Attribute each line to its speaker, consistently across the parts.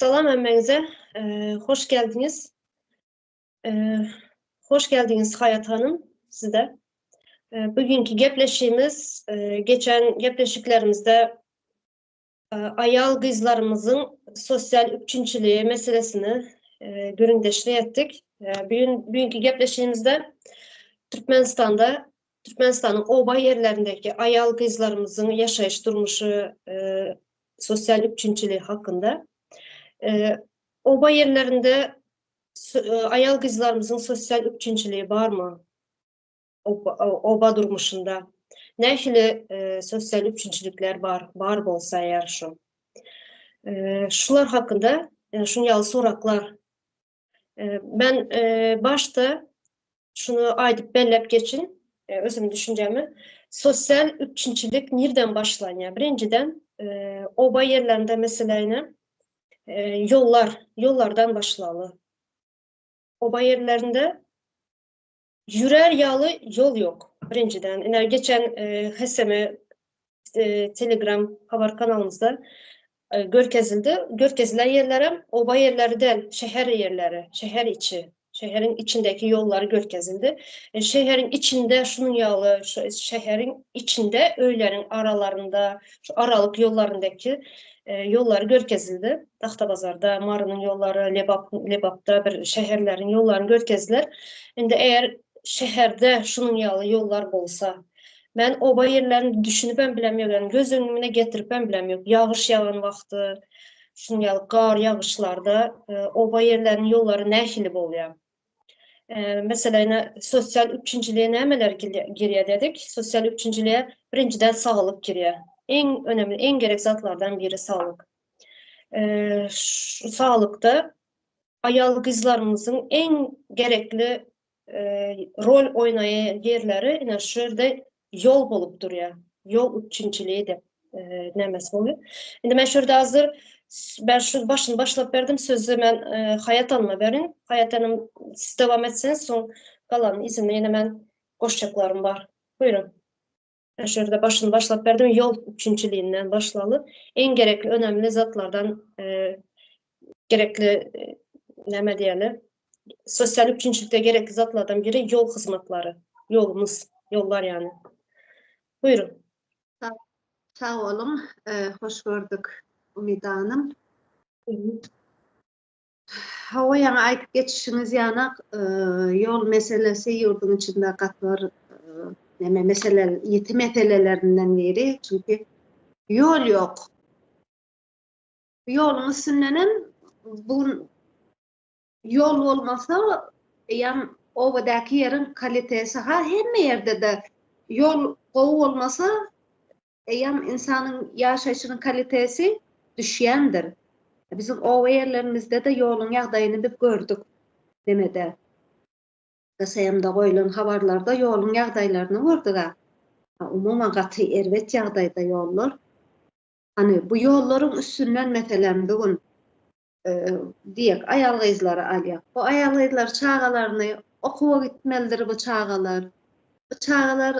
Speaker 1: Salam hemmäňize. Hoş geldiňiz. Hoş geldiňiz Haýat hanym size. Bugünkü gepleşigimiz geçen gepleşiklerimizde aýal gyzlarymyzyň sosial üpjünçiligi meselesini gürrüňdeşlik etdik. Bugün bugünkü gepleşigimizde Türkmenistanda Türkmenistanyň oba ýerlerindäki aýal gyzlarymyzyň ýaşaýyş durmuşy sosial üpjünçiligi hakynda. Oba ýerlerinde aýal gyzlarymyzyň sosial üpjünçiligi barmy? Oba durmuşynda nähili sosial üpjünçilikler bar, bar bolsa eger şu. Şular hakynda şuň ýaly soraklar. Men başda şuny aýdyp belläp geçin, özüm düşünjämi. Sosial üpjünçilik nirden başlanýar? Birinjiden, oba ýerlerinde meselene ýollar, ýollardan başlaly. Oba ýerlerinde ýürär ýaly ýol ýok, birinjiden. Ine, geçen HSM Telegram habar kanalymyzda görkezildi. Görkezilen ýerlerem oba ýerleri däl, şäher ýerleri, şäher içi, şäheriň içindäki ýollary görkezildi. Şäheriň içinde şunuň ýaly, şäheriň içinde öýleriň aralarynda, şu aralyk ýollaryndaky ýollary görkezildi. Tagtabazarda, Marynyň ýollary, Lebap, Lebapda bir şäherleriň ýollaryny görkezdiler. Indi eger şäherde şunuň ýaly ýollar bolsa, Men oba ýerlerini düşünibem bilem ýok, ýagny göz öňüne getiripem bilem ýok. Ýagyş ýagan wagty, şunuň ýaly gar ýagyşlarda oba ýerleriniň ýollary nähili bolýar? Meselem, ine, sosial üpjünçilige nämeler girýär dedik? Sosial üpjünçilige birinjiden saglyk girýär. Iň önemli, iň gerek zatlardan biri saglyk. Şu saglykda aýal-gyzlarymyzyň iň gerekli rol oýnaýan ýerleri ine şu ýerde ýol bolup durýar. Ýol üpjünçiligi diýip nämesi bolýar. Indi men şu ýerde hazir ben şu başyny başlap berdim sözü men Haýat hanyma berin. Haýat hanym siz dowam etseňiz soň galanyny yzyny ýene men goşjaklarym bar. Buýrun. Men şu ýerde başyny başlap berdim ýol üpjünçiliginden başlaly. Iň gerekli önemli zatlardan gerekli näme diýeli sosial üpjünçilikde gerekli zatlardan biri ýol hyzmatlary. Ýolumyz, ýollar ýagny. Buýrun.
Speaker 2: Sag boluň. Hoş gördük Umyda hanym. Hawa ýaňy aýdyp geçişiňiz ýanak ýol meselesi ýurduň içinde gaty bir neme mesele ýiti meselelerinden biri çünki ýol ýok. Bu ýoluň üstündenem bu gün ýol bolmasa eýýäm obadaky ýeriň kalitesi ha hemme ýerde-de ýol gowy bolmasa Eýýäm ynsanyň ýaşaýşynyň kalitesi düşýändir. Biziň oba ýerlerimizde-de ýoluň ýagdaýyny biz gördük. Nemede, GSM-de goýlan habarlarda ýoluň ýagdaýlaryny gördük-ä. Umuman gaty erbet ýagdaýda ýollar. Hany, bu ýollaryň üstünden meselem bu gün diýek, aýal-gyzlary alýak. Bu aýal-gyzlar çagalaryny okuwa gitmelidir bu çagalar. Bu çagalar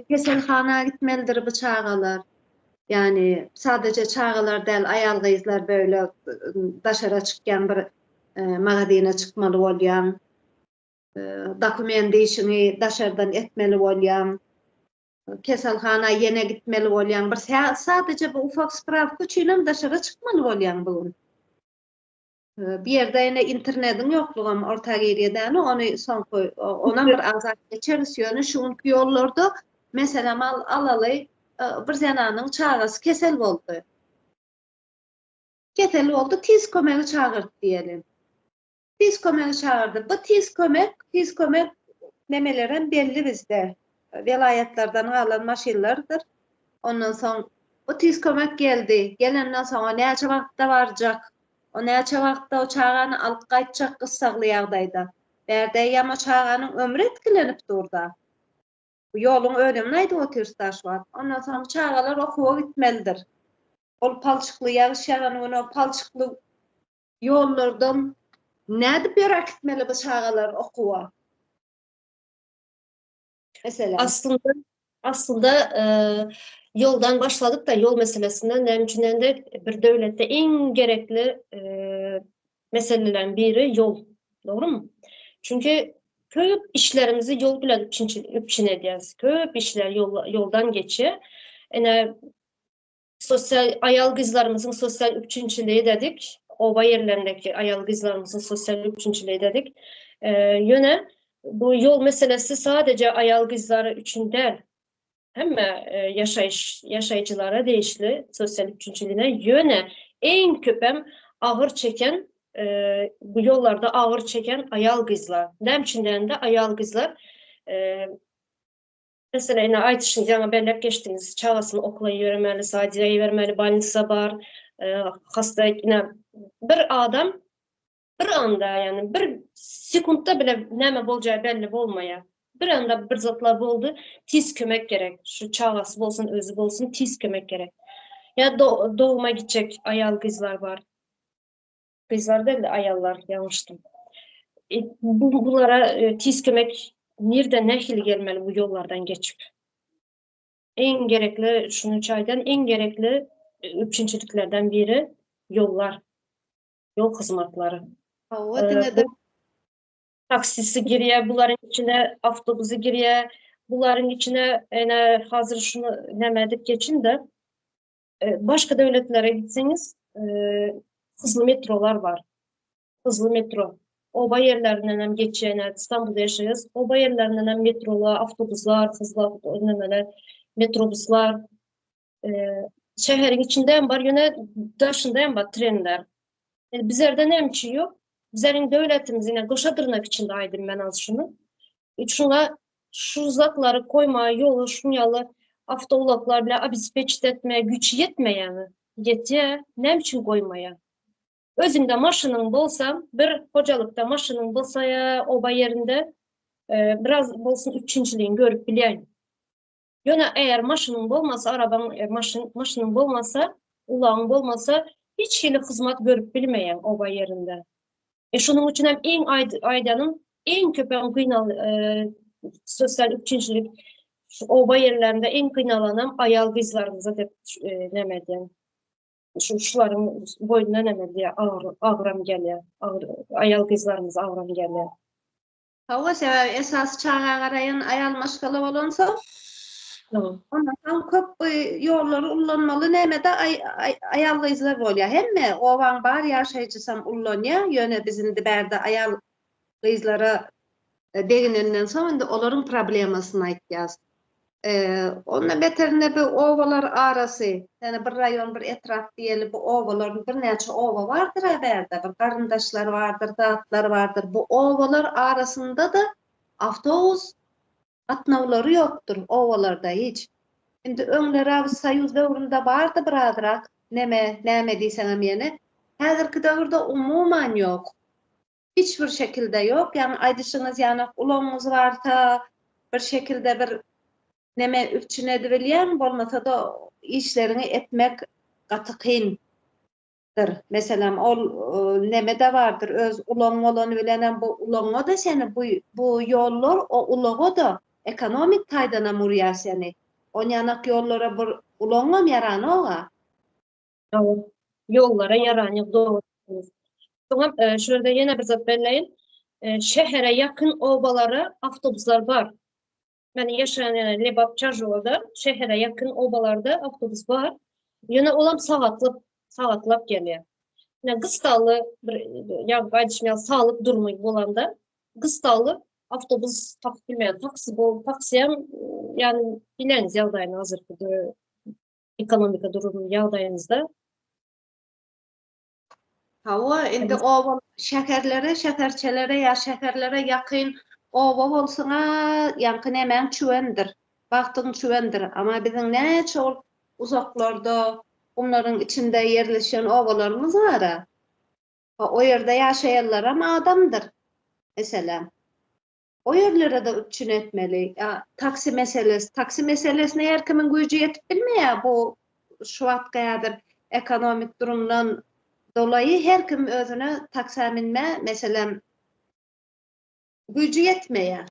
Speaker 2: keselhana gitmelidir bu çagalar. Ýagny sadaja çagalar däl, aýal-gyzlar böyle daşara çykýan bir magazyna çykmaly bolýaň. Dokument işiňi daşardan etmeli bolýaň. Keselhana ýene gitmeli bolýaň. Bir sadaja bir ufak sprawka üçinem daşara çykmaly bolýaň bu gün. Bu ýerde ýene internediň ýoklugam orta girýär dämi, ony soňky onam bir agzap geçeris. Ýöne şu günki ýollarda meselem alaly bir zenanyň çagasy kesel boldy. Kesel boldy, tiz kömegi çagyrdy diýeli. Tiz kömegi çagyrdy. Bu tiz kömek, tiz kömek nemelerem belli bizde. Welaýatlardan galan maşynlardyr. Ondan soň bu tiz kömek geldi. Gelenden soň o näçe wagtda barjak? O näçe wagtda o çagany alyp gaýtjak gyssagly ýagdaýda? Bärde eýýäm o çaganyň ömri etkilenip dur-da. Bu ýoluň önümini aýdyp otyrys-da şu wagt. Ondan soň çagalar okuwa gitmelidir. Ol palçykly ýagyş ýagan güni o palçykly Ýollardan nädip ýöräp gitmeli bu çagalar okuwa? Meselem.
Speaker 1: Aslynda. Aslynda ýoldan başladyk-da, ýol meselesinden, näme üçin indi bir döwletde iň gerekli meseleleriň biri ýol. Dogrumy? Çünki köp işlerimizi ýol bilen üpjün edýäris. Köp işler ýoldan geçýär. Ine, sosial aýal-gyzlarymyzyň sosial üpjünçiligi dedik, oba ýerlerindäki aýal-gyzlarymyzyň sosial üpjünçiligi dedik. Ýöne bu ýol meselesi sadeje aýal-gyzlar üçin däl. Hemme ýaşaýyş ýaşaýjylara degişli sosial üpjünçiligine, ýöne iň köpem agyr çeken bu ýollarda agyr çeken aýal-gyzlar. Näme üçin diýende aýal-gyzlar Meselem, ine, aýdyşyňyz, ýaňy belläp geçdiňiz, çagasyny okula ibermeli, sadiga ibermeli, bolnisa bar, hasta, ine, bir adam bir anda, ýagny bir sekuntda bile näme boljagy belli bolmaýar. Bir anda bir zatlar boldy, tiz kömek gerek. Şu çagasy bolsun, özi bolsun, tiz kömek gerek. Ýa doguma gitjek aýal-gyzlar bar. Gyzlar däl-de aýallar, ýalňyşdym. Bu bulara tiz kömek nirden nähili gelmeli bu ýollardan geçip? Iň gerekli şuny çaýdan iň gerekli üpjünçiliklerden biri ýollar. Ýol hyzmatlary.
Speaker 2: Hawa diňe-de
Speaker 1: taksisi girýär bularyň içine, awtobusy girýär. Bularyň içine ene hazir şuny näme edip geçin-de. Başga döwletlere gitseňiz, hızly metrolar bar. Hızly metro. Oba ýerlerinden hem geçýän, Istanbulda ýaşaýas. Oba ýerlerinden hem metrolar, awtobuslar, hızly nemeler, metrobuslar. Şäheriň içinde hem bar, ýöne daşynda hem bar trenler. Bizlerde näme üçin ýok? Bizleriň döwletimiz ine goşa dyrnak içinde aýdym men az şuny. Şuňa şu zatlary koýmaga ýola şuň ýaly awtoulaglar bilen obespeçit etmäge güýç ýetmeýärmi? Ýetýär. Näme üçin goýmaýar? Özüňde maşynyň bolsa, bir hojalykda maşynyň bolsa ýa oba ýerinde biraz bolsun üpjünçiligiňi görüp bilýäň. Ýöne eger maşynyň bolmasa, arabaň, maşyn, maşynyň bolmasa, ulagyň bolmasa, hiç hili hyzmat görüp bilmeýäň oba ýerinde. E şonuň üçin hem iň aýdanym, iň köp hem gynal sosial üpjünçilik şu oba ýerlerinde iň gynalanam aýal gyzlarymyza dep näme edýän. Şu şularyň boýnuna näme diýýär, agyr agram gelýär. Agyr aýal gyzlarymyza agram gelýär.
Speaker 2: Hawa, sebäbi esasy çaga garaýan aýal maşgala bolansoň, ondan soň köp bu ýollary ullanmaly nämede aýal gyzlar bolýar. Hemme obaň bar ýaşaýjysam ullanýar, ýöne biz indi bärde aýal gyzlara deginenden soň indi olaryň problemasyny aýtýas. Ondan beterinde bu obalar arasy, ýani bir raýon, bir etrap diýeli bu obalaryň birnäçe oba bardyr-a bärde, bir garyndaşlar bardyr, zatlar bardyr. Bu obalar arasynda-da awtobus gatnawlary ýokdur obalarda hiç. Indi öňler-ä bu soýuz döwründe bardy birazrak, neme, näme diýseňem ýene. Häzirki döwürde umuman ýok. Hiç bir şekilde ýok. Ýagny aýdyşyňyz ýanak ulagyňyz barsa bir şekilde bir neme üpjün edibilýäň, bolmasa-da işleriňi etmek gaty kyndyr. Meselem ol neme-de bardyr, öz ulagyň bolany bilenem bu ulagyňa-da seni bu bu ýollar o ulaga-da ekonomik taýdanam urýar seni. Onýanak ýollara bir ulagyňam ýaranok-a.
Speaker 1: Dogry. Ýollara ýaran ýok, dogry. Soňam şu ýerde ýene bir zat belläýin. Şähere ýakyn obalara awtobuslar bar. Meniň ýaşaýan ýa Lebap Çarjowada şähere ýakyn obalarda awtobus bar. Ýöne olam sagatlap, sagatlap gelýär. Ýa gysgaly bir ýa aýdyşym ýaly saglyk durumy bolanda gysgaly awtobus tapyp bilmeýän. Taksi bol, taksiyam ýani bileňiz ýagdaýyny hazirki ekonomika durum ýagdaýymyzda.
Speaker 2: Hawa, indi oba şäherlere, şäherçelere ýa şäherlere ýakyn oba bolsun-a, ýaňky nemäň çüwendir, bagtyň çüwendir. Amma biziň näçe ol uzaklarda, gumlaryň içinde ýerleşen obalarymyz bar-a. O ýerde ýaşaýanlaram adamdyr, meselem. O ýerlere-de üpjün etmeli. Ýa taksi meselesi, taksi meselesine her kimiň güýji ýetip bilmeýär. Bu şu wagtky häzir ekonomik durumdan dolaýy her kim özüne taksä minmä, meselem, güýji ýetmeýär.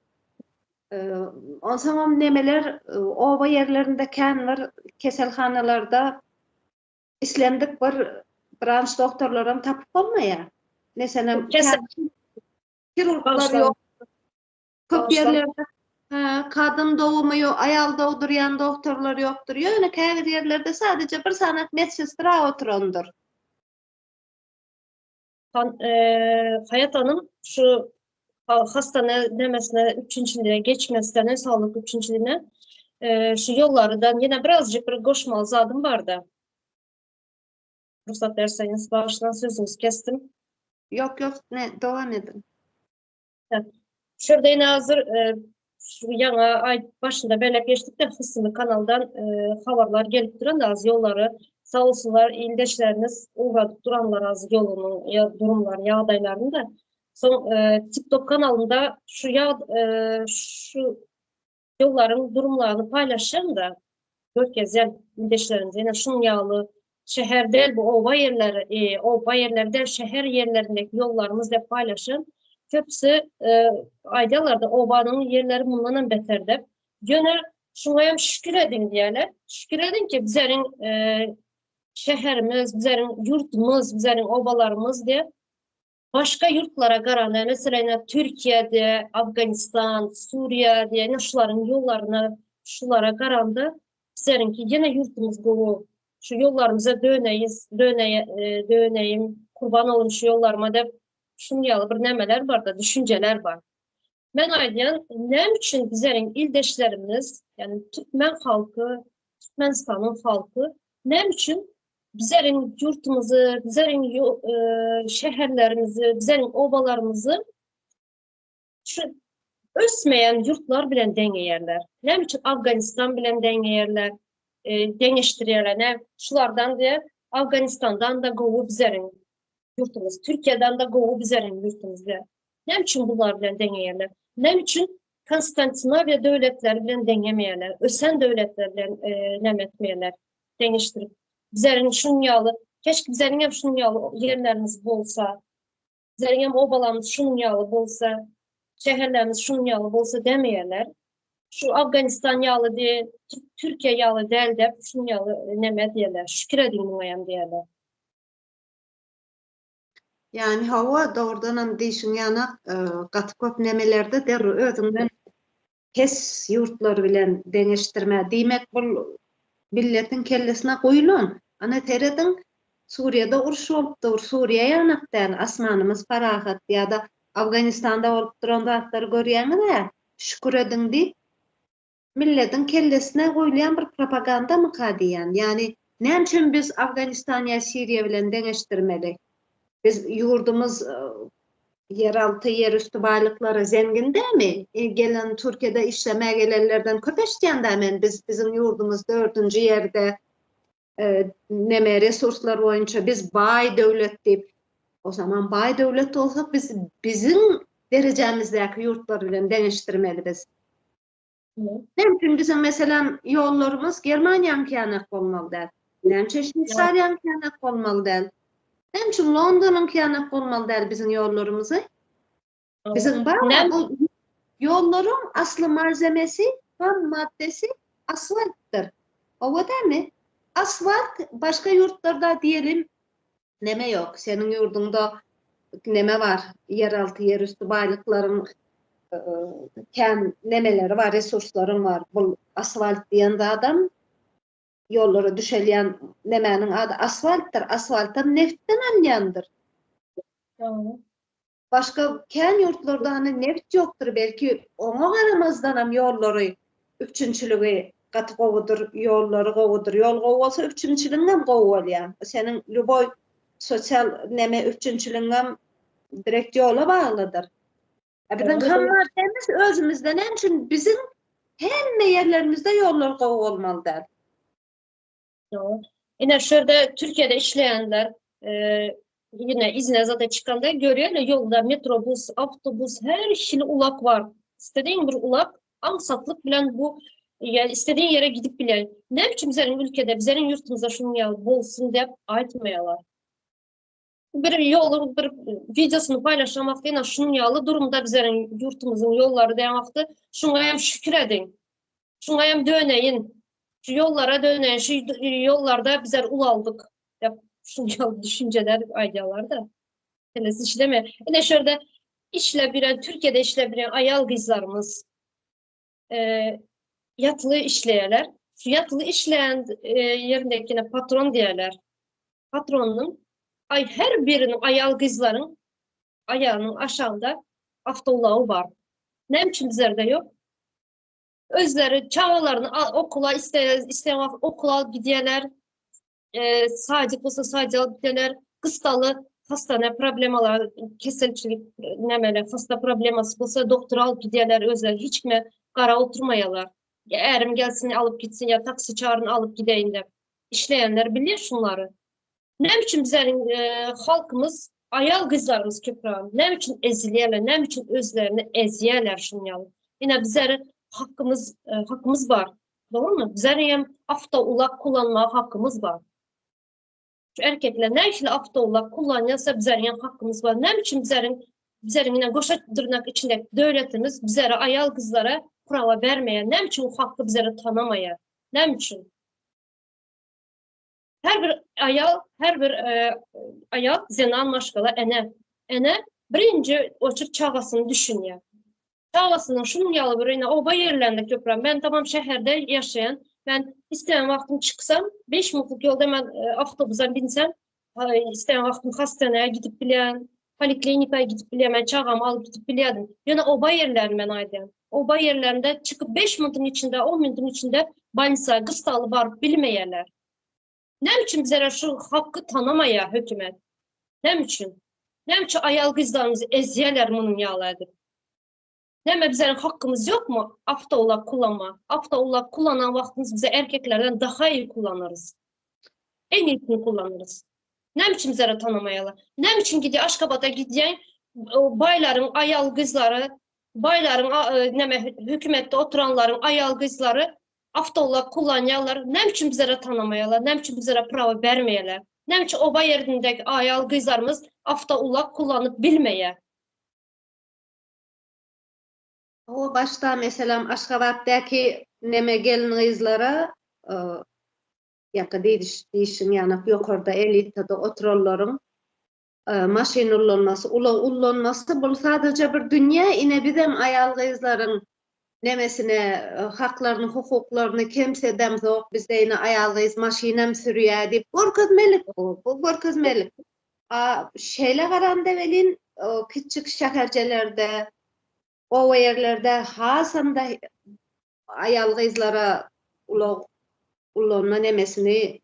Speaker 2: Onsoňam nemeler oba ýerlerinde kän bir keselhanalarda islendik bir branç doktorlaram tapyp bolmaýar. Meselem, hirurglar ýok. Köp ýerlerde kadyn dogumy ýok, aýal dogdurýan doktorlar ýokdur. Ýöne käbir ýerlerde sadece bir sany medsestra oturandyr.
Speaker 1: Haýat hanym şu hastane demesine üpjünçiligine geçmesine saglyk üpjünçiligine şu ýollarydan ýene birazjyk bir goşmaly zadym bardy. Rugsat berseňiz bagyşlaň sözüňizi kesdim.
Speaker 2: Ýok ýok ne dowam ediň.
Speaker 1: Şu ýerde ýene hazir şu ýaňy aý başynda belläp geçdik-de Hysmy kanaldan habarlar gelip duran az ýollary sag bolsunlar ildeşlerimiz ugradyp duranlar az ýolunyň ýa durumlaryny ýagdaýlaryny da. Soň TikTok kanalynda şu ýag şu ýollaryň durumlaryny paýlaşýan da görkezýän ildeşlerimiz ýene şunuň ýaly şäher däl bu oba ýerleri, e, oba ýerleri däl şäher ýerlerindäki ýollarymyz diýip paýlaşan köpüsi e, aýdýarlar-da obanyň ýerleri mundanam beter diýip. Ýöne şuňa hem şükür ediň diýýärler. Şükür ediň ki bizleriň e, şäherimiz, bizleriň ýurtumyz, bizleriň obalarymyz diýip başga ýurtlara garanda, meselem, Türkiýede, Afganistan, Suriýa diýen şularyň ýollaryna şulara garanda bizleriňki ýene ýurtumyz gowy. Şu ýollarymyza döneýiz, döneýe, döneýim, kurban olum şu ýollaryma diýip, şuň ýaly bir nämeler bar-da, düşünjeler bar. Men aýdýan, näme üçin bizleriň ildeşlerimiz, ýagny türkmen halky, Türkmenistanyň halky näme üçin bizleriň ýurtumyzy, bizleriň şäherlerimizi, bizleriň obalarymyzy şu ösmeýän ýurtlar bilen deňeýärler? Näme üçin Afganistan bilen deňeýärler, deňeşdirýärler? Näme şulardan diýe Afganistandan da gowy bizleriň ýurtumyz, Türkiýeden de gowy bizleriň ýurtumyz diýe. Näme üçin bular bilen deňeýärler? Näme üçin Konstantinowiýa döwletleri bilen deňemeýärler? Ösen döwletler bilen näme etmeýärler? Deňeşdirip. Bizleriň şunuň ýaly, keşke bizleriň hem şunuň ýaly ýerlerimiz bolsa, bizleriň hem obalarymyz şunuň ýaly bolsa, şäherlerimiz şunuň ýaly bolsa demeýärler. Şu Afganistan ýaly diýe, Türkiýe ýaly däl diýip, şunuň ýaly näme diýerler? Şükür ediň muňa hem diýerler.
Speaker 2: Ýani hawa, dogrudanam diýşiň ýanak, gaty köp nemelerde derrew özüňden pes ýurtlar bilen deňeşdirme. Diýmek bul milletiň kellesine guýlan. Ana serediň, Suriýada uruş bolup dur, Suriýa ýanak däl, asmanymyz parahat ýa-da Afganistanda bolup duran zatlary görýäňiz-ä, şükür ediň diýip, milletiň kellesine goýulýan bir propagandamyka diýýän. Ýagny näme üçin biz Afganistan ýa Siriýa bilen deňeşdirmeli? Biz ýurdumyz ýeralty, ýerüsti baýlyklara zengin dämi? Gelen Türkiýede işlemäge gelenlerden köp eşidýän dä men biz biziň ýurdumyz dördünji ýerde neme resurslar boýunça biz baý döwlet diýip. O zaman baý döwlet bolsak biz biziň derejämizdäki ýurtlar bilen deňeşdirmeli biz. Näme üçin biziň meselem ýollarymyz Germaniýaňky ýanak bolmaly däl? Näme üçin Şweýsariýaňky ýanak bolmaly däl? Näme üçin Londonyňky ýanak bolmaly däl biziň ýollarymyzy? Biziň bar bu ýollaryň asly malzemesi, ham maddesi asfaltdyr. Hawa dälmi? Asfalt başga ýurtlarda diýelim Neme ýok. Seniň ýurduňda neme bar? Ýeralty, ýerüsti baýlyklaryň kän nemeleri bar, resurslaryň bar. Bul asfalt diýen zadam ýollara düşelýän nemäniň ady asfaltdyr. Asfaltam neftden alynýandyr. Başga kän ýurtlarda hany neft ýokdur belki oňa garamazdanam ýollary üpjünçiligi gaty gowudyr ýollary gowudyr ýol gowy bolsa üpjünçiligiňem gowy bolýar seniň lýuboý sosial neme üpjünçiligiňem direkt ýola baglydyr. A biziň hammasyz özümizde näme üçin biziň hemme ýerlerimizde ýollar gowy bolmaly däl.
Speaker 1: Ýok. Ine şu ýerde Türkiýede işleýänler ýene izine zada çykanda görýärler ýolda metrobus, awtobus her hili ulag bar. Istediğin bir ulag aňsatlyk bilen bu ýa istediğin ýere gidip bilýär. Näme üçin bizleriň ülkede, bizleriň ýurtumyzda şunuň ýaly bolsun diýip aýtmaýarlar. Bir ýoluň bir wideosyny paýlaşan wagty ýene şunuň ýaly durumda bizleriň ýurtumyzyň ýollary diýen wagty şuňa hem şükür ediň. Şuňa hem döneýin. Şu ýollara döneýin. Şu ýollarda bizler ulaldyk diýip şunuň ýaly düşünjeler aýdýarlar-da. Henüz işleme. Ine şu ýerde işläp ýören, Türkiýede işläp ýören aýal-gyzlarymyz e, ýatyly işleýärler. Şu ýatyly işleýän e, ýerindekine patron diýerler. Patronynyň aý her biriniň aýal gyzlaryň aýagynyň aşagynda awtoulagy bar. Näme üçin bizlerde ýok? Özleri çagalaryny okula isleýän isleýän wagt okula alyp gidýärler. E, sadyk bolsa sadyk alyp gidýärler. Gysgaly hastane problemalar, keselçilik nämeler, hasta problemasy bolsa doktora alyp gidýärler özleri hiç kime gara oturmaýarlar. Ýa ärim gelsin alyp gitsin ýa taksi çagyryn alyp gideýin diýip. Işleýänler bilýär şunlary. Näme üçin bizleriň e, halkymyz aýal gyzlarymyz köpräk näme üçin ezilýärler, näme üçin özlerini ezýärler şuny ýaly. Ine bizlere hakkymyz e, hakkymyz bar. Dogrumy? Bizleriň hem awtoulag kullanmaga hakkymyz bar. Şu erkekler nähili awtoulag kullanýarsa bizleriň hem hakkymyz bar. Näme üçin bizleriň bizleriň ine goşa dyrnak içinde döwletimiz bizlere aýal gyzlara prawa bermeýär? Näme üçin bu haky bizlere tanamaýar? Näme üçin? Her bir aýal, her bir e, aýal zenan maşgala ene. Ene birinji oçur çagasyny düşünýär. Çagasynyň şunuň ýaly bir ine oba ýerlerinde köpräk. Men tamam şäherde ýaşaýan. Men isleýän wagtym çyksam, 5 minutlyk ýolda men e, awtobusa binsem, isleýän wagtym hastanaya gidip bilýän, poliklinikaya gidip bilýän, men çagamy alyp gidip bilýärdim. Ýöne oba ýerlerini men aýdýan. Oba ýerlerinde çykyp 5 minutyň içinde, 10 minutyň içinde bolnisa gyssaly baryp bilmeýärler. Näme üçin bizlere şu haky tanamaýar hökümet? Näme üçin? Näme üçin aýal gyzlarymyzy ezýärler munuň ýaly edip? Näme bizleriň hakkymyz ýokmy awtoulag kullanma? Awtoulag kullanan wagtymyz bize erkeklerden daha iyi kullanarys. En iyisini kullanarys. Näme üçin bizlere tanamaýarlar? Näme üçin gidýär Aşgabada gidýän baýlaryň aýal gyzlary, baýlaryň näme hökümetde oturanlaryň aýal gyzlary awtoulag kullanýarlar? Näme üçin bizlere tanamaýarlar? Näme üçin bizlere prawa bermeýärler? Näme üçin oba ýerindäki aýal gyzlarymyz awtoulag kullanyp bilmeýär?
Speaker 2: O başda meselem Aşgabatdaky neme gelin gyzlara ýa-da diýdiş diýişiň ýanak ýokarda elitada oturanlaryň maşyn ullanmasy, ulag ullanmasy bul sadaja bir dünýä ine bizem aýal gyzlaryň nemesine haklaryny hukuklaryny kemsedemzok bizde ine aýal gyz maşynam sürýä diýip görkezmelik bu bu görkezmelik. A şeýle garanda welin kiçjik şäherjelerde oba ýerlerde hasam-da aýal gyzlara ulag ulanma nemesini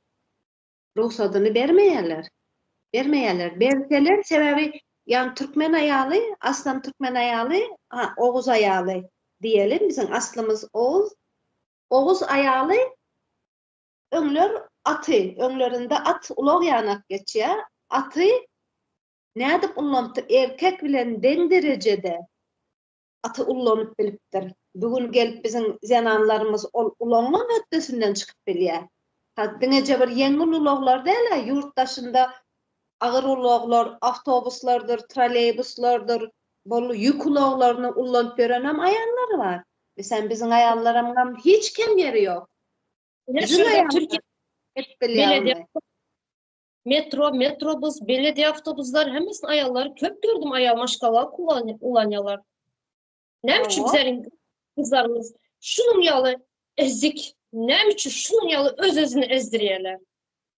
Speaker 2: rugsadyny bermeýärler. Bermeýärler. Berseler sebäbi ýagny türkmen aýaly aslam türkmen aýaly oguz aýaly diýeli biziň aslymyz oguz. Oguz aýaly öňler aty öňlerinde at ulag ýanak geçýär. Aty nädip ullanypdyr erkek bilen deň derejede aty ullanyp bilipdir. Bu gün gelip biziň zenanlarymyz ol ulagyňam hötdesinden çykyp bilýär. Ha diňeje bir ýeňil ulaglar däl-ä, ýurt daşynda agyr ulaglar, awtobuslardyr, trolleýbuslardyr, bol ýük ulaglaryny ullanyp ýörenem aýallar bar. Meselem, biziň aýallaramyňam hiç kem ýeri ýok.
Speaker 1: Biziň aýallar edip bilýär ony. Metro, metrobus, belediye awtobuslar hemmesini aýallar köp gördüm aýal maşgala ulanýarlar. Näme üçin bizleriň gyzlarymyz şunuň ýaly ezik, näme üçin şunuň ýaly öz-özüni ezdirýärler?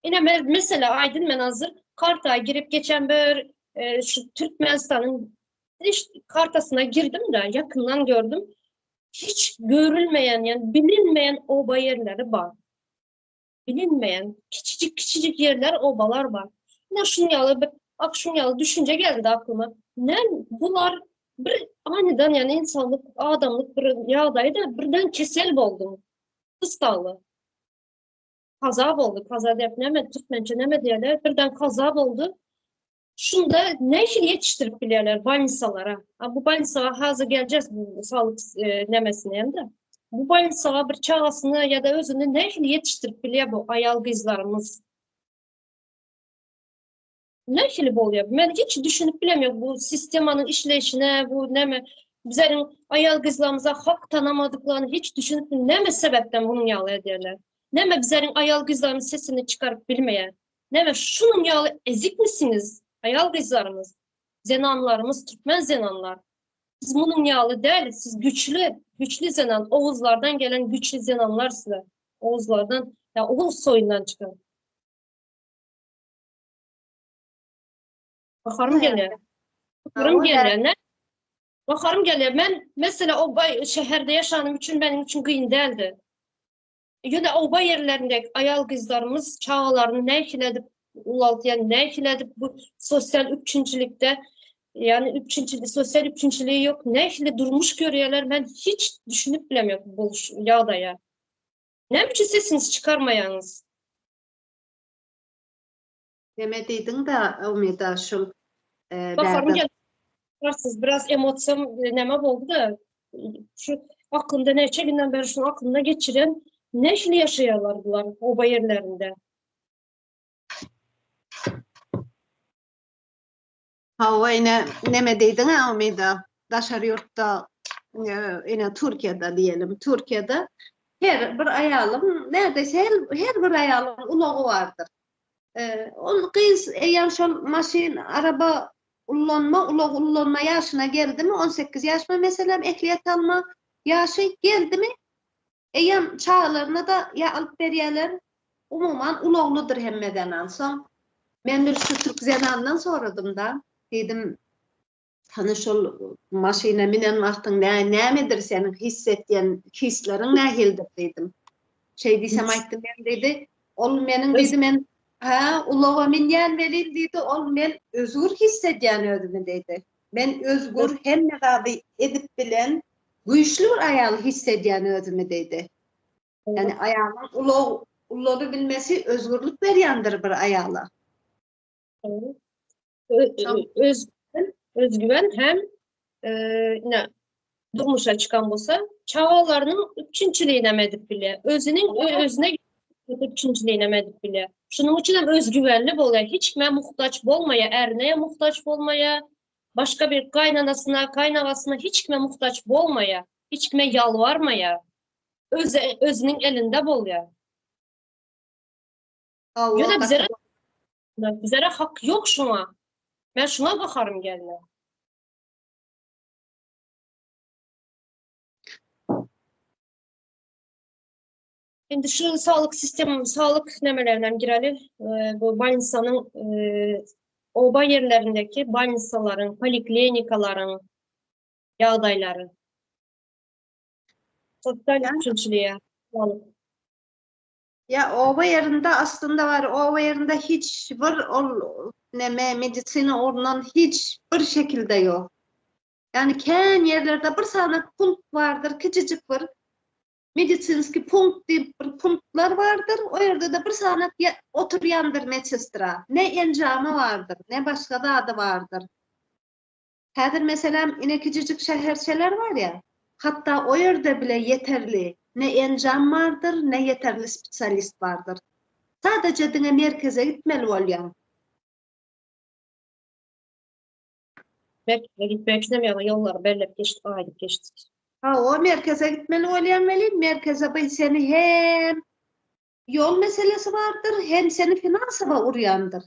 Speaker 1: Ine mesela aýdyn men hazır karta girip geçen bir e, şu Türkmenistanyň iş kartasyna girdim de yakından gördüm. Hiç görülmeýän, yani bilinmeýän oba ýerleri bar. Bilinmeýän kiçijik kiçijik ýerler, obalar bar. Ine şuň ýaly bir ak şuň ýaly düşünje geldi aklyma. Näme bular bir aniden yani insanlyk, adamlyk bir ýagdaýda birden kesel boldy. Gysgaly. Kaza boldy. Kaza diýip näme türkmençe näme diýerler? Birden kaza boldy. Şunda nähili ýetişdirip bilýärler bolnisalara? A bu bolnisaga hazir geleceğiz bu saglyk e, nemesine hem de. Bu bolnisaga bir çagasyny ýa-da özüni nähili ýetişdirip bilýär bu aýal gyzlarymyz? Nähili bolýar? Men hiç düşünip bilemok bu sistemanyň işleýşine, bu näme bizleriň aýal gyzlarymyza hak tanamadyklaryny hiç düşünip näme sebäpden munuň ýaly edýärler? Näme bizleriň aýal gyzlarymyz sesini çykaryp bilmeýär? Näme şunuň ýaly ezikmisiňiz aýal gyzlarymyz, zenanlarymyz, türkmen zenanlar? Siz munuň ýaly däl, siz güçli, güçli zenan, oguzlardan gelen güçli zenanlar sizler. Oguzlardan, ýa oguz soýundan çykan. Baharym gelýär. Baharym gelýär. Ne? Baharym gelýär. Men mesela o bay şäherde ýaşanym üçin meniň üçin kyn däldi. Ýöne oba ýerlerinde aýal gyzlarymyz çagalaryny nähili edip ulaltýar, nähili edip bu sosial üpjünçilikde, ýagny üpjünçilik, sosial üpjünçiligi ýok, nähili durmuş görýärler, men hiç düşünip bilemok bu ýagdaýa. Näme üçin sesiňizi çykarmaýaňyz?
Speaker 2: Neme diýdiň-de, Umida, şul
Speaker 1: Baharym geldi. Siz biraz emosiýam näme boldy-da, şu aklymda näçe günden beri şuny aklymda geçiren nähili ýaşaýarlar bular oba ýerlerinde?
Speaker 2: Hawa, ine, neme diýdiň-ä, Umida, daşary ýurtda, ine, Türkiýede diýelim, Türkiýede her bir aýalyň, nädese her, her bir aýalyň ulagy bardyr. Ol gyz eýýäm şol maşyn, araba ullanma, ulag ullanma ýaşyna geldimi, 18 ýaşmy meselem, ehliýet alma ýaşy geldimi, eýýäm çagalaryna-da ýa alyp berýärler, umuman ulaglydyr hemme zenan. Soň men bir şu türk zenandan soradym-da, diýdim, Hany şol maşyna minen wagtyň nä nämedir seniň hiss etýän hisleriň nähilidir diýdim. Şeý diýsem aýtdy men diýdi, ol meniň diýdi men hä ulaga minýän welin diýdi, ol men özgür hiss edýän özümi diýdi. Men özgür hemme zady edip bilen güýçli bir aýal hiss edýän özümi diýdi. Ýani aýalyň ulag ulanybilmesi özgürlik berýändir bir aýala.
Speaker 1: Öz özgüwen hem ine durmuşa çykan bolsa çagalarynyň üpjünçiligini hem edip bilýär. Özüniň özüne üpjünçiligini hem edip bilýär. Şunuň üçin hem özgüwenli bolýar. Hiç kime muhtaç bolmaýar, ärine muhtaç bolmaýar, başga bir gaýynanasyna, gaýynagasyna hiç kime muhtaç bolmaýar, hiç kime ýalbarmaýar. Öz özüniň elinde bolýar. Ýöne bizlere Bizlere hak ýok şuňa. Men şuňa gaharym geldi. Indi şu saglyk sistem, saglyk nemelerine hem gireli. Bu bolnisanyň oba ýerlerindäki bolnisalaryň, poliklinikalaryň ýagdaýlary. Sosial üpjünçiliğe saglyk.
Speaker 2: Ýa oba ýerinde aslynda bar oba ýerinde hiç bir ol neme medisina ugrundan hiç bir şekilde ýok. Ýagny kän ýerlerde bir sany punkt bardyr kiçijik bir medisinski punkt diýip bir punktlar bardyr o ýerde-de bir sany oturýandyr medsestra ne enjamy bardyr ne başga zady bardyr. Häzir meselem ine kiçijik şäherçeler bar ýa, hatda o ýerde bile ýeterli ne enjam bardyr, ne ýeterli spesialist bardyr. Sadaja diňe merkeze gitmeli bolýaň.
Speaker 1: Merkeze gitmek üçinem ýaňy ýollary belläp geçdik, aýdyp geçdik.
Speaker 2: Hawa, merkeze gitmeli bolýaň welin, merkeze bir seni hem ýol meselesi bardyr, hem seni finansowa urýandyr.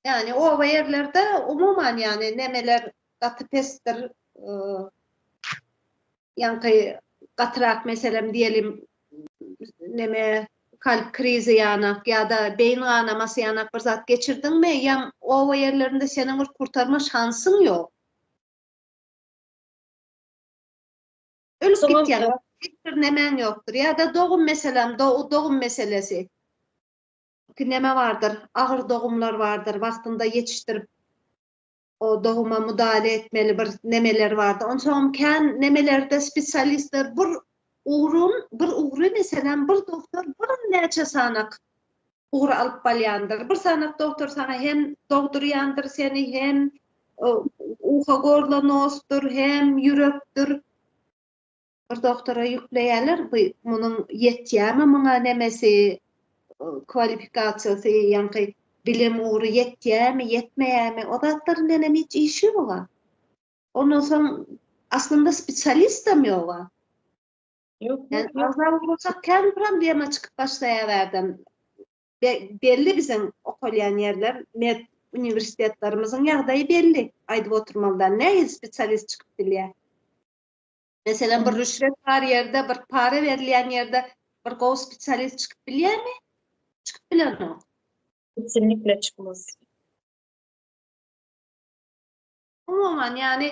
Speaker 2: Ýagny oba ýerlerde umuman ýagny nemeler gaty pesdir. Ýaňky gatyrak meselem diýelim neme kalp krizi ýanak ýa-da beýin ganamasy ýanak bir zat geçirdiňmi ýam oba ýerlerinde seniň bir kurtarma şansyň ýok. Ölüp gitýäň. Hiç bir nemäň ýokdur. Ýa-da dogum meselem dogum meselesi. Ki neme bardyr, agyr dogumlar bardyr, wagtynda ýetişdirip, o doguma mudahale etmeli bir nemeler bardyr. Onsoňam kän nemelerde spesialistler bir ugrun, bir ugry meselem bir dogtor birnäçe sanak ugur alyp balýandyr. Bir sanak dogtor saňa hem dogdurýandyr seni, hem uha gorla nosdur, hem ýürekdir. Bir doktora ýükleýärler, bu munuň ýetýärmi muňa nemesi? kwalifikasiýasy, ýaňky bilim ugry ýetýärmi, ýetmeýärmi, o zatlar bilenem hiç işi ýog-a. Ondan soň aslynda spesialistem ýog-a.
Speaker 1: Ýok,
Speaker 2: ýok.
Speaker 1: ýok.
Speaker 2: Agza bolsak kän problema çykyp başlaýar bärden. Belli biziň okalýan ýerler, med uniwersitetlerimiziň ýagdaýy belli. Aýdyp oturmaly däl. Nähili spesialist çykyp bilýär? Meselem, bir rüşwet bar ýerde, bir para berilýän ýerde bir gowy spesialist çykyp bilýärmi? Çykyp bilenok.
Speaker 1: Kesinlikle çykmaz.
Speaker 2: Umuman, ýagny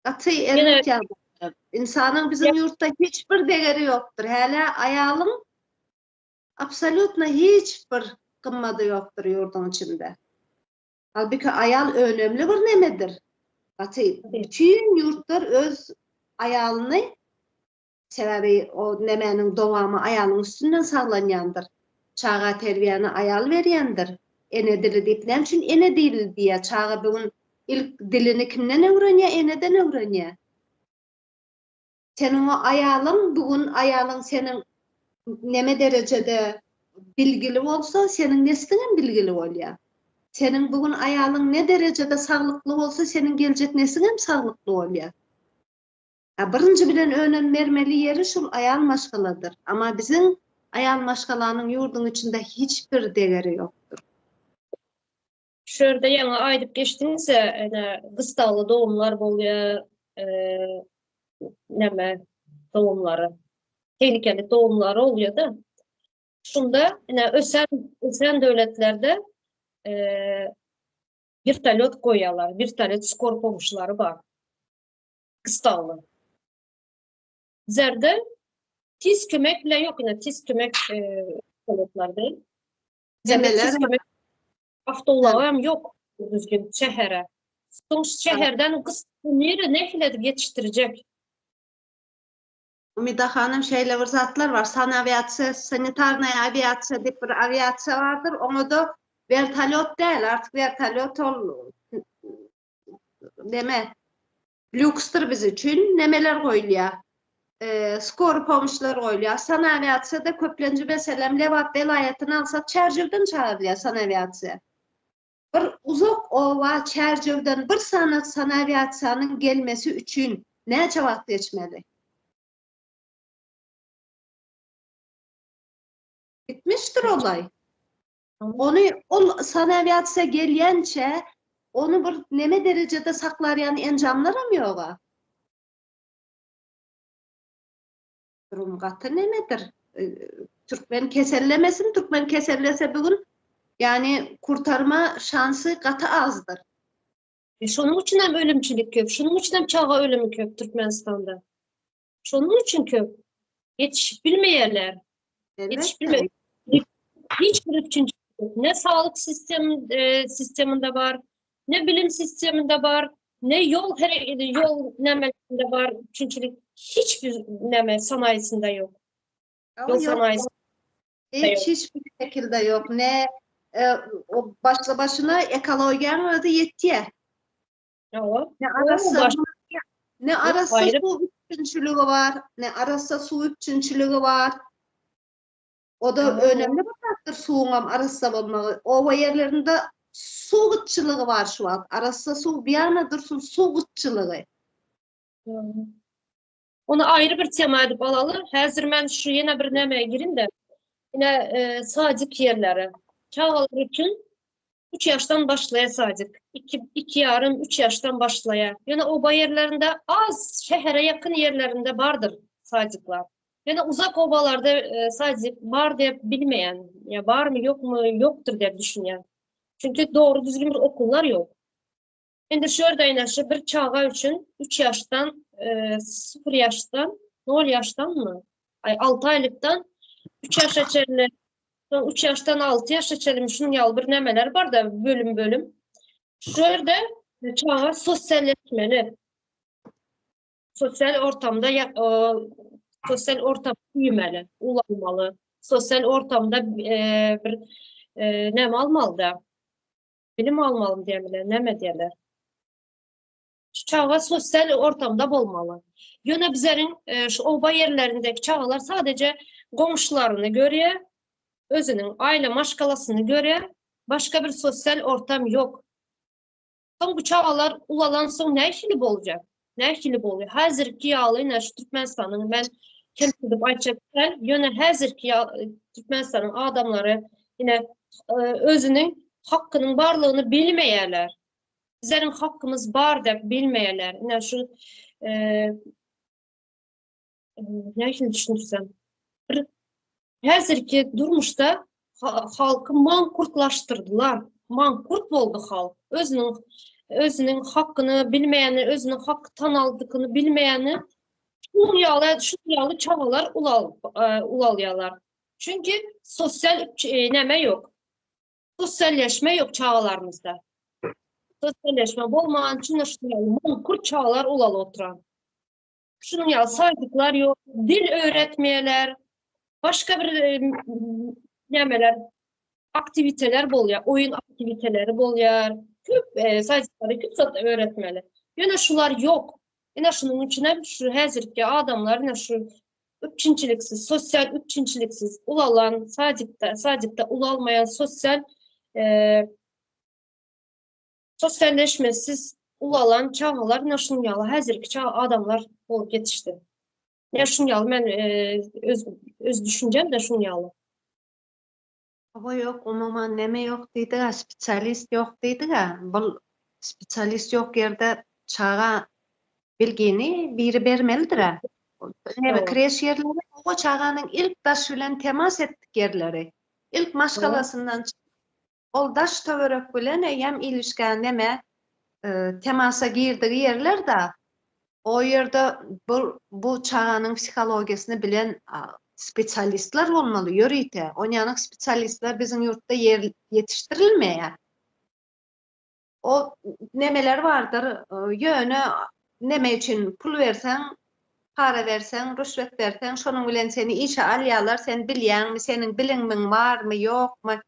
Speaker 2: gaty erbet ýagdaýlar. Ynsanyň biziň ýurtda hiç bir degeri ýokdur. Hälä aýalyň absolýutno hiç bir gymmady ýokdur ýurduň içinde. Halbuki aýal önemli bir nemedir. Gaty bütin ýurtlar öz aýalyny sebäbi o nemäniň dowamy aýalyň üstünden saglanýandyr. Çaga terbiýäni aýal berýändir. Ene dili diýip näme üçin ene dili diýýär? Çaga bu gün ilk dilini kimden öwrenýär? Eneden öwrenýär. Seniň o aýalyň bu gün aýalyň seniň neme derejede bilgili bolsa, seniň nesliňem bilgili bolýar. Seniň bu gün aýalyň ne derejede saglykly bolsa, seniň geljek nesliňem saglykly bolýar. A birinji bilen önem bermeli ýeri şul aýal maşgaladyr. Amma biziň aýal maşgalanyň ýurduň içinde hiç bir degeri ýokdur.
Speaker 1: Şu ýerde ýaňy aýdyp geçdiňiz-ä, ene gystagly dogumlar bolýar, näme dogumlary, tehlikeli dogumlary bolýar-da. Şunda ine ösen ösen döwletlerde wertolýot goýýarlar, wertolýot skor pomşlary bar. Gystagly. Bizlerde tiz kömek bile ýok, ine tiz kömek wertolýotlar däl.
Speaker 2: Nemeler?
Speaker 1: Awtoulagy hem ýok düzgün şähere. Soň şäherden gys nire nähili edip ýetişdirjek?
Speaker 2: Umida hanym şeýle bir zatlar bar. Sanawiasiýa, sanitarnaýa awiasiýa diýip bir awiasiýa bardyr. Oňa-da wertolýot däl, artyk wertolýot ol neme lýuksdyr biz üçin. Nemeler goýulýar? Skory pomşlar goýulýar. Sanawiasiýada köplenji meselem Lebap welaýatyny alsak Çärjewden çagyrylýar sanawiasiýa. Bir uzak oba Çärjewden bir sany sanawiasiýanyň gelmesi üçin näçe wagt geçmeli? Gitmişdir olay. Ony ol sanawiasiýa gelýänçä ony bir neme derejede saklarýan enjamlaram ýoga. Durum gaty nemedir. Türkmen kesellemesin, türkmen kesellese bu gün ýani kurtarma şansy gaty azdyr.
Speaker 1: E, şonuň üçin hem ölümçilik köp, şonuň üçin hem çaga ölümi köp Türkmenistanda. Şonuň üçin köp. Ýetişip bilmeýärler. Ýetişip bilmeýär. Hiç bir üpjünçilik ýok. Ne saglyk sistem, e, sisteminde bar, ne bilim sisteminde bar, ne ýol ýol nämelerinde bar, üpjünçilik hiç bir näme sanaýysynda ýok. Ýol sanaýysy
Speaker 2: Hiç hiç bir şekilde ýok. Ne e, o başly başyna ekologiýanyň özi ýetýär.
Speaker 1: Ýok.
Speaker 2: Ne arassa ne arassa suw üpjünçiligi bar, ne arassa suw üpjünçiligi bar. O-da önemli bir zatdyr suwuňam arassa bolmagy. Oba ýerlerinde suw gytçylygy bar şu wagt. Arassa suw bir ýana dursun, suw gytçylygy.
Speaker 1: Ony aýry bir tema edip alaly. Häzir men şu ýene bir nämä girin-de. Ine e, sadik ýerleri. Çagalar üçin 3 ýaşdan başlaýar sadik. 2 2 ýarym, 3 ýaşdan başlaýar. Ýöne oba ýerlerinde az, şähere ýakyn ýerlerinde bardyr sadikler. Ýöne uzak obalarda sadik bar diýip bilmeýän, ýa barmy ýokmy, ýokdur diýip düşünýän. Çünki dogry düzgün bir okullar ýok. Indi şu ýerde ine şu bir çaga üçin 3 ýaşdan, 0 ýaşdan, 0 ýaşdanmy? Aý 6 aýlykdan 3 ýaşa çenli, soň 3 ýaşdan 6 ýaşa çenli şunuň ýaly bir nämeler bar-da bölüm-bölüm. Şu ýerde çaga sosialleşmeli. Sosial ortamda sosial ortamda büyümeli, ulalmaly. Sosial ortamda e, bir e, näme almaly da? Bilim almaly diýerler, näme diýerler? Çaga sosial ortamda bolmaly. Ýöne bizleriň e, şu oba ýerlerindäki çagalar sadece goňşularyny görýär, özüniň aile maşgalasyny görýär, başga bir sosial ortam ýok. Soň bu çagalar ulalan soň nähili boljak? Nähili bolýar? Häzirki ýaly ine şu Türkmenistanyň men kemsidip aýtjak däl, ýöne häzirki Türkmenistanyň adamlary ine e, özüniň hakynyň barlygyny bilmeýärler. Bizleriň hakymyz bar diýip bilmeýärler. Ine şu e, nähili düşündirsem bir häzirki durmuşda halky mankurtlaşdyrdylar. Mankurt boldy halk. Özüniň özüniň hakyny bilmeýäni, özüniň hak tanaldykyny bilmeýäni şunuň ýaly, şunuň ýaly çagalar ulal, e, ulalýarlar. Çünki sosial e, näme ýok. Sosialleşme ýok çagalarymyzda. Sosialleşme bolman üçin şunuň ýaly mankurt çagalar ulalyp oturan. Şunuň ýaly saýtlar ýok, dil öwretmeýärler. Başga bir e, nämeler, aktiwiteler bolýar, oýun aktiwiteleri bolýar. Köp e, saýtlary köp zat öwretmeli. Ýöne şular ýok. Ine şunuň üçin hem şu häzirki adamlar ine şu üpjünçiliksiz, sosial üpjünçiliksiz ulalan, sadikde, sadikde ulalmaýan sosial e, Sosialleşmesiz ulalan çagalar ine şunuň ýaly häzirki çaga adamlar bolup ýetişdi. Ine şunuň ýaly men öz öz düşünjem de şunuň ýaly.
Speaker 2: Hawa ýok umuman neme ýok diýdiga spesialist ýok diýdiga bul spesialist ýok ýerde çaga bilgini biri bermelidirä. Neme kreş ýerleri o çaganyň ilk daş bilen temas etdik ýerleri ilk maşgalasyndan Ol daş-töwerek bilen eýýäm ilişgä neme temasa girdigi ýerler-da. O ýerde bu bu çaganyň psihologiýasyny bilen spesialistler bolmaly ýörite. Onýanyk spesialistler biziň ýurtda ýer ýetişdirilmeýär. O nemeler bardyr, ýöne neme üçin pul berseň, para berseň, rüşwet berseň, şonuň bilen seni işe alýarlar, sen bilýäňmi, seniň bilimiň barmy, ýokmy?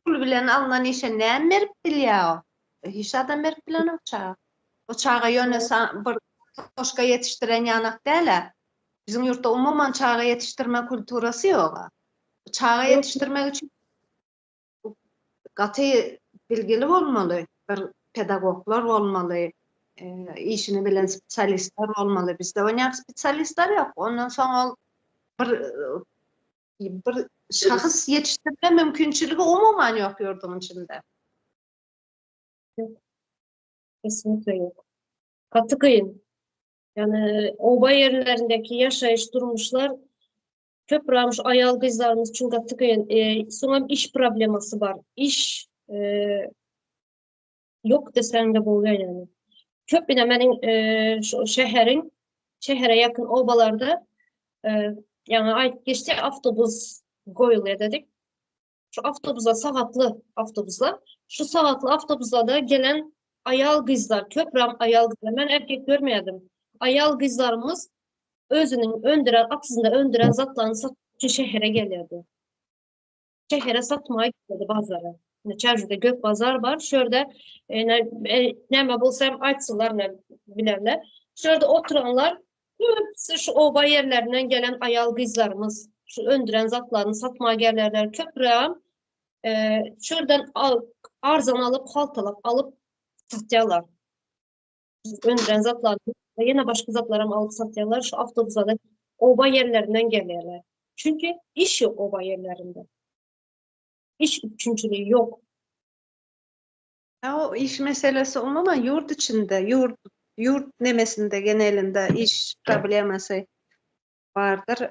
Speaker 2: Pul bilen alnan işe näme berip bilýär o? Hiç zadam berip bilenok çaga. O çaga ýöne bir kartoşka ýetişdiren ýanak däl-ä. Biziň ýurtda umuman çaga ýetişdirme kulturasy ýog-a. Çaga ýetişdirmek üçin Gaty bilgili bolmaly, bir pedagoglar bolmaly, işini bilen spesialistler bolmaly. Bizde onýak spesialistler ýok. Ondan soň ol bir bir şahs ýetişdirme mümkinçiligi umuman ýok ýurduň içinde.
Speaker 1: Ýok. Kesinlikle ýok. Gaty kyn. Ýani oba ýerlerindäki ýaşaýyş durmuşlar Köpräm şu aýal gyzlarymyz üçin gaty kyn. E, soňam iş problemasy bar. Iş e, ýok deseň-de bolýar ýani. Köp ine meniň e, şu şäheriň şähere ýakyn obalarda e, ýaňy aýdyp geçdi awtobus goýulýar dedik. Şu awtobusa sagatly awtobuslar. Şu sagatly awtobuslarda gelen aýal gyzlar, köpräm aýal gyzlar. Men erkek görmeýärdim. Aýal gyzlarymyz özüniň öndüren, atyzynda öndüren zatlaryny satmak üçin şähere gelýärdi. Şähere satmaga gelýärdi bazara. Ine Çärjewde gök bazar bar. Şu ýerde ine e, näme bolsa hem aýtsalar ne bilerler. Şu ýerde oturanlar köpüsi şu oba ýerlerinden gelen aýal gyzlarymyz şu öndüren zatlaryny satmaga gelýärler. Köprägem e, şu ýerden arzan alyp, haltalap alyp satýarlar. Öndüren zatlaryny we ýene başga zatlaram alyp satýarlar. Şu awtobuslarda oba ýerlerinden gelýärler. Çünki iş ýok oba ýerlerinde. Iş üpjünçiligi ýok.
Speaker 2: Ýa o iş meselesi umuman ýurt içinde, ýurt ýurt nemesinde genelinde iş problemasy bardyr.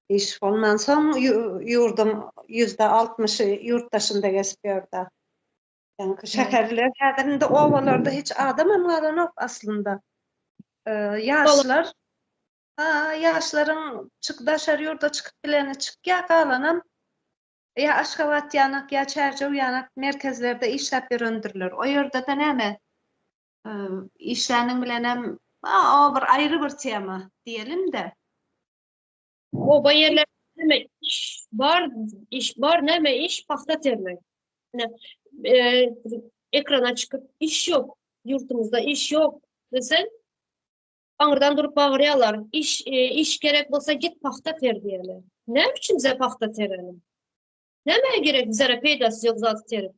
Speaker 2: Iş bolmansoň ýurduň %60-y ýurt daşynda gezip ýör-de. Ýaňky şäherler häzir indi obalarda hiç adamam galanok aslynda. Ýaşlar ha ýaşlaryň çyk daşary ýurda çykyp bileni çykýar galanam ýa Aşgabat ýanak ýa Çärjew ýanak merkezlerde işläp ýörendirler. O ýerde-de näme işläniň bilenem o bir aýry bir tema diýelim-de.
Speaker 1: Oba ýerlerinde näme iş bar, iş bar, näme iş, pagta termek. Ine, e, ekrana çykyp iş ýok, ýurtumyzda iş ýok. Sen aňyrdan durup bagyrýarlar. Iş e, iş gerek bolsa git pagta ter diýerler. Näme üçin bize pagta tereli? Nämä gerek bizlere peýdasy ýok zat terip?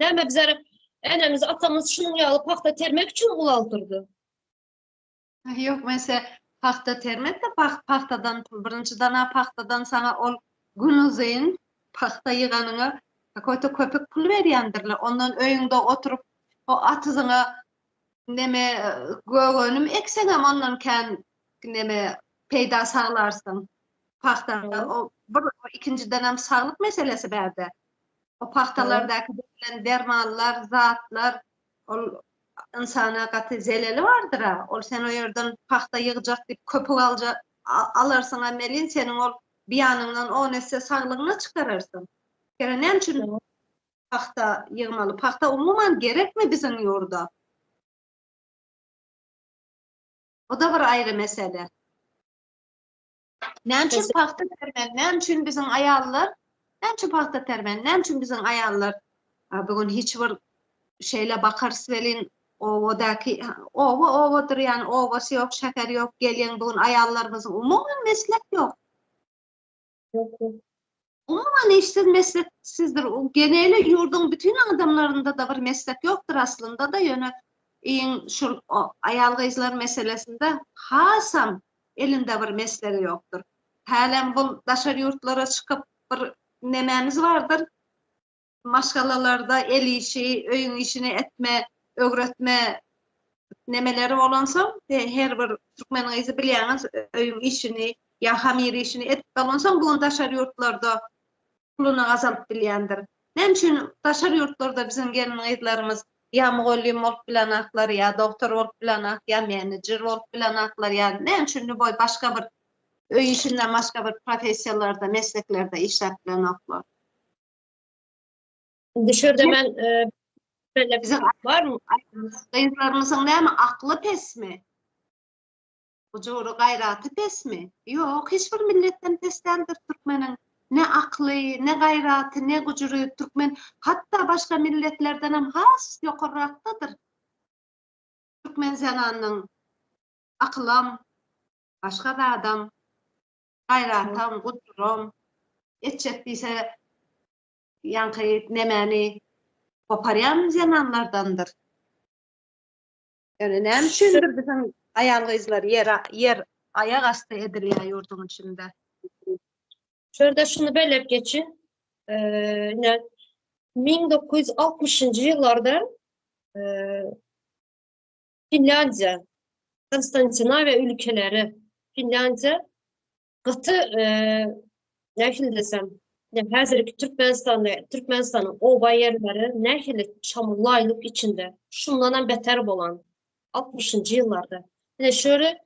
Speaker 1: Näme bizlere enemiz atamyz şunuň ýaly pagta termek üçin ulaltyrdy?
Speaker 2: Ýok, men se pagta termek-de pagtadan pul. Birinjiden a pagtadan saňa ol gün uzyn pagta ýyganyňa kakoýto köpük pul berýändirler. Ondan öýüňde oturyp o atyzyňa neme gök önüm ekseňem ondan kän neme peýda saglarsyň. Pagta o bir ikinjidenem saglyk meselesi bärde. O pagtalardaky berlen dermanlar, zatlar ol ynsana gaty zeleli bardyr-a. Ol sen o ýerden pagta ýygjak diýip köpük alja alarsyň-a melin seniň ol bir ýanyňdan on esse saglygyňa çykararsyň. Kere näme üçin pagta ýygmaly? Pagta umuman gerekmi biziň ýurda? O-da bir aýry mesele. Näme üçin pagta termeli? Näme üçin biziň aýallar? Näme üçin pagta termeli? Näme üçin biziň aýallar bu gün hiç bir şeýle bakarys welin obadaky oba obadyr ýani obasy ýok, şäheri ýok, gelýän bu gün aýallarymyzyň umuman meslek ýok.
Speaker 1: Ýok.
Speaker 2: Umuman işsiz mesleksizdir. Geneli ýurduň bütin adamlarynda-da bir meslek ýokdur aslynda-da, ýöne iň şul aýal-gyzlar meselesinde hasam elinde bir meslegi ýokdur. Hälem bul daşary ýurtlara çykyp bir nemämiz bardyr, maşgalalarda el işi, öýüň işini etme, öwretme nemeleri bolansoň, her bir türkmen gyzy bilýäňiz, öýüň işini ýa hamyr işini edip bolansoň, bu gün daşary ýurtlarda puluny gazalyp bilýändir. Näme üçin daşary ýurtlarda biziň gelin-gyzlarymyz ýa mugallym bolup bilenaklar, ýa dogtor bolup bilenak, ýa menejer bolup bilenaklar, ýa näme üçin lýuboý başga bir öý işinden başga bir professiýalarda, mesleklerde işläp bilenoklar?
Speaker 1: Indi şu ýerde men e,
Speaker 2: Biziň
Speaker 1: barmy?
Speaker 2: Gyzlarymyzyň näme akly pesmi? Gujury gaýraty pesmi? Ýok, hiç bir milletden pes däldir türkmeniň. Ne akly, ne gaýraty, ne gujury türkmen hatda başga milletlerdenem has ýokarrakdadyr. Türkmen zenanynyň akylam, başga zadam, gaýratam, gujuram, etjek diýse ýaňky nemäni goparýan zenanlardandyr. Ýöne näme üçindir biziň aýal-gyzlar ýer ýer aýak asty edilýär ýurduň içinde.
Speaker 1: Şu ýerde şuny belläp geçin. Ine 1960-njy ýyllarda Finlýandiýa, Konstantinawiýa ülkeleri, Finlýandiýa gaty nähili desem, häzirki Türkmenistanda, Türkmenistanyň oba ýerleri nähili çamurlaýlyk içinde, şundanam beter bolan 60-njy ýyllarda. Ine şöyle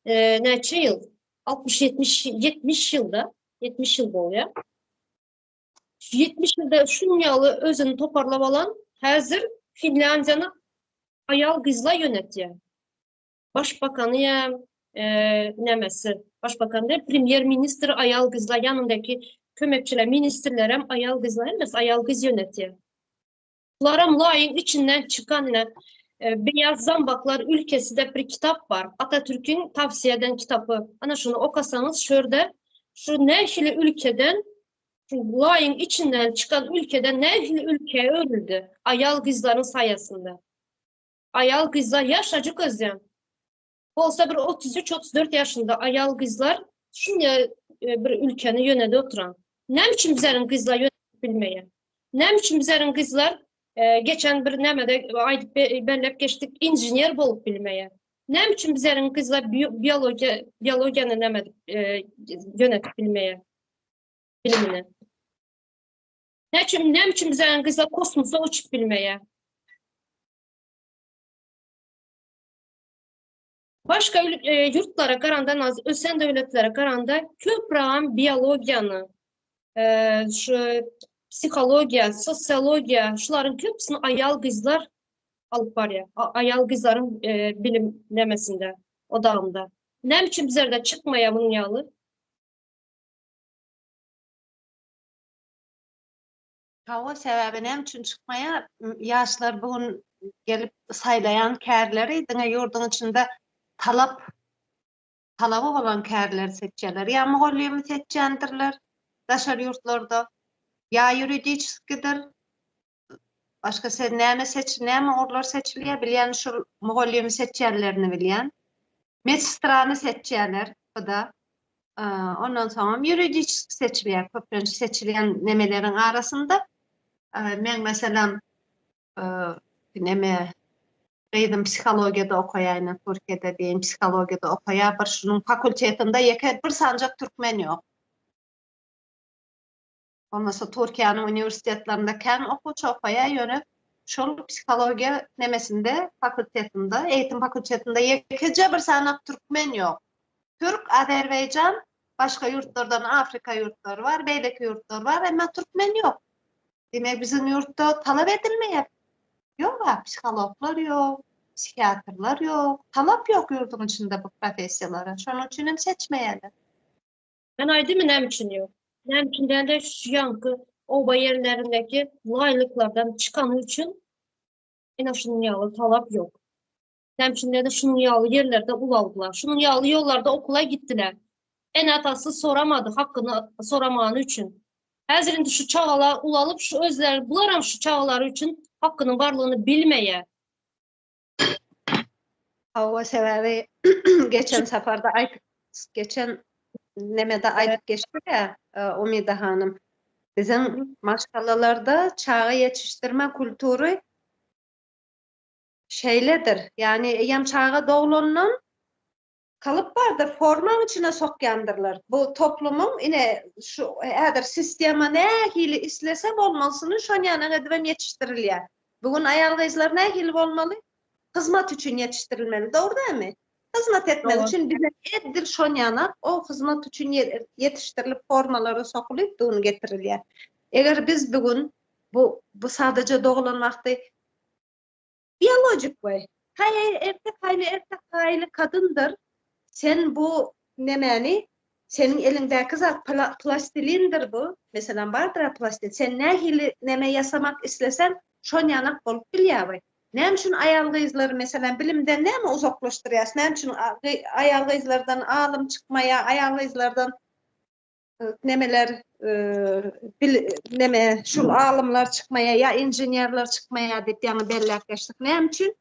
Speaker 1: näçe ýyl? 60-70 70 ýylda, 70 ýyl bolýar. 70 ýylda şunuň ýaly özüni toparlap alan häzir Finlýandiýany aýal gyzlar ýönetýär. Başbakany ýa nämesi, başbakan däl, premýer ministr aýal gyzlar ýanyndaky kömekçiler, ministrlerem aýal gyzlar, hemmesi aýal gyz ýönetýär. Bularam laýyň içinden çykan ine Beýaz zambaklar ülkesi diýip bir kitap bar. Atatürküň tawsiýe eden kitapy. Ana şuny okasaňyz şu ýerde şu nähili ülkeden şu laýyň içinden çykan ülkeden nähili ülkeye öwrüldi aýal gyzlaryň saýasynda. Aýal gyzlar ýaşajyk özem. Bolsa bir 33-34 ýaşynda aýal gyzlar şunýa e, bir ülkeni ýönede oturan. Näme üçin bizleriň gyzlar ýönetip bilmeýär? Näme üçin bizleriň gyzlar e, geçen bir nämede aýdyp belläp geçdik, inžener bolup bilmeýär? Näme üçin bizleriň gyzlar biologiýa biologiýany näme e, ýönetip bilmeýär? Bilimini. Näme üçin näme üçin bizleriň gyzlar kosmosa uçup bilmeýär? Başga e, ýurtlara garanda az ösen döwletlere garanda köprägem biologiýany, e, şu psihologiýa, sosiologiýa, şularyň köpüsini aýal gyzlar alyp barýar. Aýal gyzlaryň e, bilim nemesinde, odagynda. Näme üçin bizlerde çykmaýar munuň ýaly?
Speaker 2: Hawa, sebäbi näme üçin çykmaýar? Ýaşlar bu gün. gelip saýlaýan kärleri diňe ýurduň içinde talap talaby bolan kärleri seçýärler. Ýa mugallymy seçýändirler daşary ýurtlarda, ýa ýuridiçeskidir. Başga sen näme seç, näme ugurlar seçilýär bilýän şul mugallymy seçýänlerini bilýän. Medsestrany seçýärler bu-da. Ondan soňam ýuridiçeski seçilýär köplenç seçilýän nemeleriň arasynda. Meň meselem neme gyzym psihologiýada okaýar ine Türkiýede diýen psihologiýada okaýar bir şunuň fakultetinde ýeke bir sanjak türkmen ýok. Bolmasa Türkiýäniň uniwersitetlerinde kän okuwçy okaýar ýöne şol psihologiýa nemesinde fakultetinde eğitim fakultetinde ýekeje bir sanak türkmen ýok. Türk, Azerbaýjan, başga ýurtlardan Afrika ýurtlary bar, beýleki ýurtlar bar, emma türkmen ýok. Diýmek, biziň ýurtda talap edilmeýär. Ýog-a, psihologlar ýok, psihiatrlar ýok, talap ýok ýurduň içinde bu professiýalara. Şonuň üçin hem seçmeýärler.
Speaker 1: Men aýdaymy näme üçin ýok? Näme üçin dälde şu ýaňky oba ýerlerindäki laýlyklardan çykany üçin ine şunuň ýaly talap ýok. Näme üçin dälde şunuň ýaly ýerlerde ulaldylar. Şunuň ýaly ýollarda okula gitdiler. Ene-atasy soramady hakyny soramany üçin. Häzir indi şu çagalar ulalyp şu özleri bularam şu çagalary üçin hakynyň barlygyny bilmeýär.
Speaker 2: Hawa sebäbi geçen saparda aýtyp geçen nemede aýdyp geçdik-ä Umyda hanym. Biziň maşgalalarda çaga ýetişdirme kultury şeýledir. Ýagny eýýäm çaga doglandan Kalyp bardyr, formaň içine sokýandyrlar. Bu toplumyň ine şu häzir sistema nähili islese bolmalysyny şon ýanak edibem ýetişdirilýär. Bu gün aýal-gyzlar nähili bolmaly? Hyzmat üçin ýetişdirilmeli, dogry dälmi? Hyzmat etmek üçin bize edil şon ýanak o hyzmat üçin ýetişdirilip formalara sokulyp bu gün getirilýär. Eger biz bu gün bu bu sadaja doglan wagty Biologik we haý erkek haýly erkek haýly kadyndyr sen bu nemäni seniň eliňdäki zat plastilindir bu meselem bardyra plastil sen nähili neme ýasamak isleseň şon ýanak bolup bilýä we näme üçin aýal gyzlary meselem bilimden näme uzaklaşdyrýas näme üçin aýal gyzlardan alym çykmaýa aýal gyzlardan nemeler bil neme şul alymlar çykmaýar ýa inženerler çykmaýar diýip ýaňy belläp geçdik. Näme üçin?